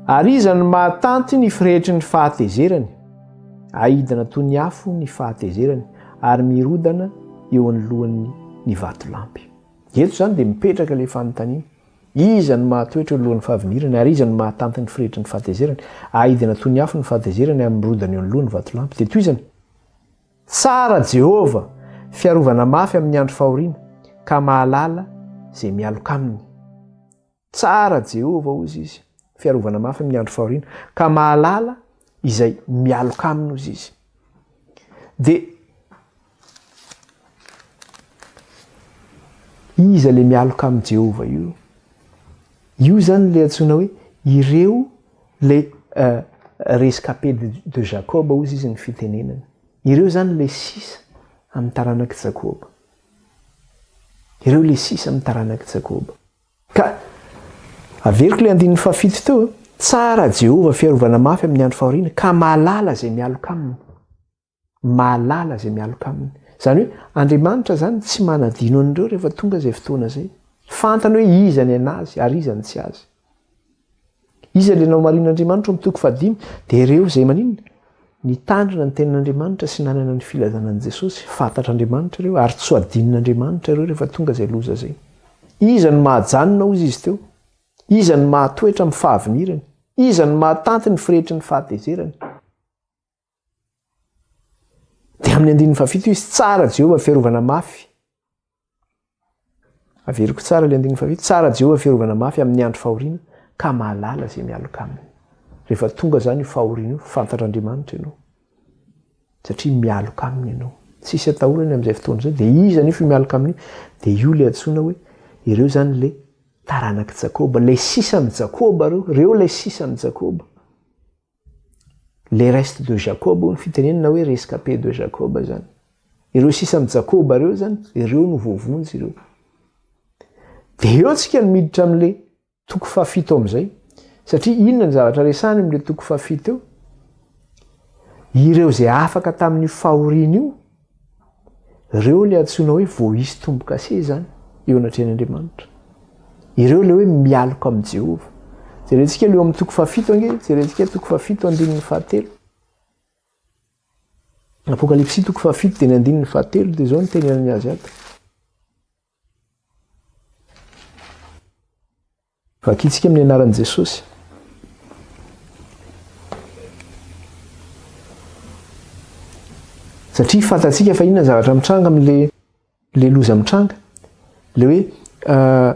Ary iza no mahatanty ny firehitry ny fahatezerany? Aidina toy ny afo ny fahatezerany ary mirodana eo anoloan'ny ny vatolampy. Eto izany dia mipetraka ilay fanontaniana. Iza no mahatoetra eo anoloan'ny fahavinirany ary iza no mahatanty ny firehitry ny fahatezerany? Aidina toy ny afo ny fahatezerany ary mirodana eo anoloan'ny vatolampy. Dia tohizana. Tsara Jehovah, fiarovana mafy amin'ny andro fahoriana, ka mahalala izay mialoka aminy. Tsara Jehovah, hozy izy, fiarovana mafy amin'ny andro fahoriana, ka mahalala izay mialoka aminy hozy izy. Dia iza le mialoka amin'i Jehovah io? Io izany le antsoina hoe ireo le rescapé de Jacob hozy izy ny fitenenana. Ireo izany le sisa amin'ny taranak'i Jakoba. Ireo le sisa amin'ny taranak'i Jakoba. Ka averiko le andininy fahafito teo, tsara Jehovah fiarovana mafy amin'ny andro fahoriana ka mahalala izay mialoka aminy. Mahalala izay mialoka aminy. Izany hoe Andriamanitra izany tsy manadino an'ireo rehefa tonga izay fotoana izay. Fantany hoe iza ny an'azy ary iza ny tsy azy. Iza ilay naomarin'Andriamanitra ao amin'ny toko fahadimy? Dia ireo izay maninona? Nitandrina ny tenin'Andriamanitra sy nanana ny filazana an'i Jesosy. Fantatr'Andriamanitra ireo ary tsy ho adinon'Andriamanitra ireo rehefa tonga izay loza izay. Iza no mahajanona hozy izy teo? Iza no mahatoetra amin'ny fahavinirany? Iza no mahatanty ny firehitry ny fahatezerany? Dia amin'ny andininy fahafito izy, tsara Jehovah fiarovana mafy. Averiko tsara ilay andininy fahafito, tsara Jehovah fiarovana mafy amin'ny andro fahoriana ka mahalala izay mialoka aminy. Rehefa tonga izany io fahoriana io, fantatr'Andriamanitra ianao. Satria mialoka aminy ianao. Tsisy atahorana amin'izay fotoana izay. Dia iza anefa io mialoka aminy io? Dia io ilay antsoina hoe ireo izany ilay taranak'i Jakoba, ilay sisa amin'i Jakoba ireo, ireo ilay sisa amin'i Jakoba. Les restes de Jacob hoy ny fitenenana hoe rescapés de Jacob izany. Ireo sisa amin'i Jakoba ireo izany, ireo no voavonjy ireo. Dia eo tsika no miditra amin'ilay toko fahafito amin'izay. Satria inona ny zavatra resahany amin'ilay toko fahafito eo? Ireo izay afaka tamin'io fahoriana io, Ireo ilay antsoina hoe voaisy tombo-kase izany eo anatrehan'Andriamanitra. Ireo ilay hoe mialoka amin'i Jehovah. Jerentsika ilay eo amin'ny toko fahafito ange, jerentsika toko fahafito andininy fahatelo. Apokalypsy toko fahafito dia ny andininy fahatelo dia izao ny tenenany azy ato. Vakintsika amin'ny anaran'i Jesosy. Satria fantatsika fa inona ny zavatra mitranga amin'le le loza mitranga. Le hoe euh,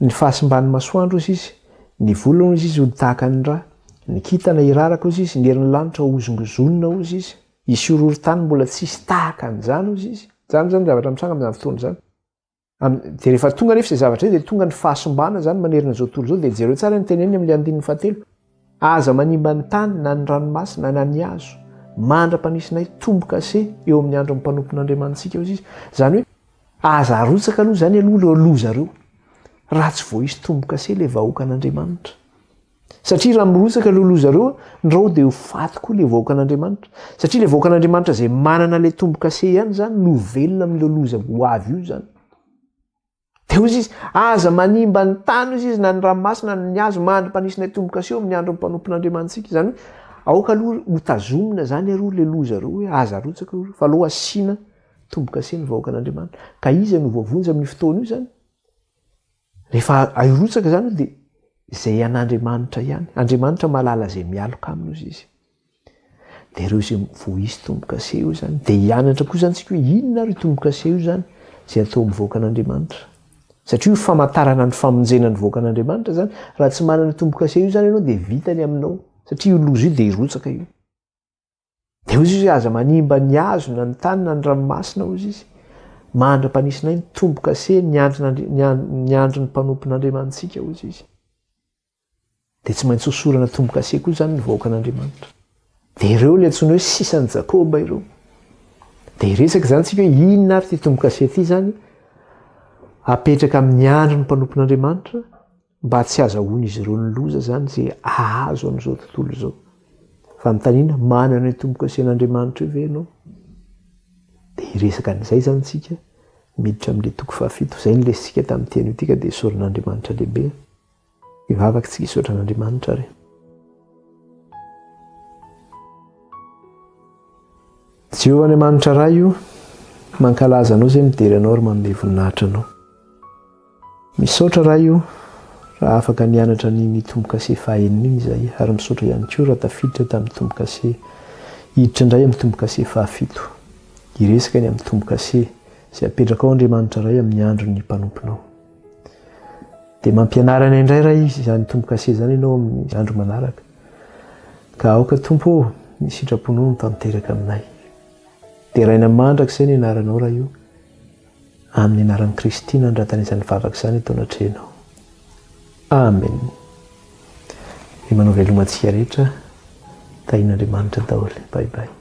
ny fahasimban'ny masoandro ozy izy, ny volana ozy izy ho tahaka ny ra, ny kintana hiraraka ozy izy, ny herin'ny lanitra hozongozonina ozy izy, hisy horohorontany mbola tsisy tahaka an'izany ozy izy. Izany zany zavatra mitranga amin'izany fotoana izany. Dia rehefa tonga anefa izay zavatra izay dia tonga ny fahasimbana izany manerana izao tontolo izao dia jereo tsara ny teneniny amin'ilay andininy fahatelo. Aza manimba ny tany na ny ranomasina na ny hazo mandra-panisinay tombo-kase eo amin'ny andron'ny mpanompon'Andriamanitsika hoy izy. Izany hoe aza arotsaka aloha izany aloha ireo loza ireo raha tsy voaisy tombo-kase ilay vahoakan'Andriamanitra. Satria raha mirotsaka ireo loza ireo, ndrao dia ho faty koa ilay vahoakan'Andriamanitra. Satria ilay vahoakan'Andriamanitra izay manana ilay tombo-kase ihany izany no velona amin'ilay loza ho avy io izany. Dia hoy izy, aza manimba ny tany hoy izy na ny ranomasina na ny hazo mandra-panisinay tombo-kase eo amin'ny andron'ny mpanompon'Andriamanitsika. Izany hoe aoka aloha ho tazomina izany aloha ilay loza ireo hoe aza arotsaka aloha fa aloha asiana tombo-kase ny vahoakan'Andriamanitra. Ka iza no voavonjy amin'io fotoana io izany? Rehefa hirotsaka izany dia izay an'Andriamanitra ihany. Andriamanitra mahalala izay mialoka aminy hozy izy. Dia ireo izay voaisy tombo-kase io izany, dia hianatra koa izany tsika hoe inona ary io tombo-kase io izany izay atao amin'ny vahoakan'Andriamanitra. Satria io famantarana ny famonjena ny vahoakan'Andriamanitra izany, raha tsy manana tombo-kase io izany ianao dia vita ny aminao. Satria io loza io dia hirotsaka io. Dia hoy izy hoe, Aza manimba ny hazo na ny tany na ny ranomasina, hoy izy, mandra-panisinay ny tombo-kase ny andron'ny mpanompon'Andriamanitsika, hoy izy. Dia tsy maintsy hosorana tombo-kase koa izany ny vahoakan'Andriamanitra. Dia ireo ilay antsoina hoe sisan'i Jakoba ireo. Dia hiresaka izany tsika hoe inona ary ity tombo-kase ity izany apetraka amin'ny andron'ny mpanompon'Andriamanitra mba tsy hazahoan'izy ireo ny loza izany izay hahazo an'izao tontolo izao. Fanontaniana, manana io tombo-kasen'Andriamanitra io ve ianao? Dia hiresaka an'izay izany isika, miditra amin'ilay toko fahafito. Izay no lesintsika tamin'ity anio ity ka dia isaoran'Andriamanitra lehibe. Hivavaka isika hisaotra an'Andriamanitra ary. Jehovah Andriamanitra Ray o, mankalaza Anao izay midera Anao ary manome voninahitra Anao. Misaotra Ray o, raha afaka nianatra an'iny tombokase fahaenina iny izahay ary misaotra ihany koa raha tafiditra tamin'ny tombokase hiditra indray amin'ny tombokase fahafito. Hiresaka ny amin'ny tombokase izay apetrakao Andriamanitra Ray amin'ny andron'ny mpanomponao. Dia mampianara anay indray Ray izany tombokase izany ianao amin'ny andro manaraka. Ka aoka Tompo ô, ny sitraponao no tanteraka aminay. Deraina mandrakizay ny anaranao Ray o. Amin'ny anaran'i Kristy nandratana izany vavaka izany eto anatrehanao. Amen. Dia manao veloma antsika rehetra. Tahian'Andriamanitra daholo. Bye bye.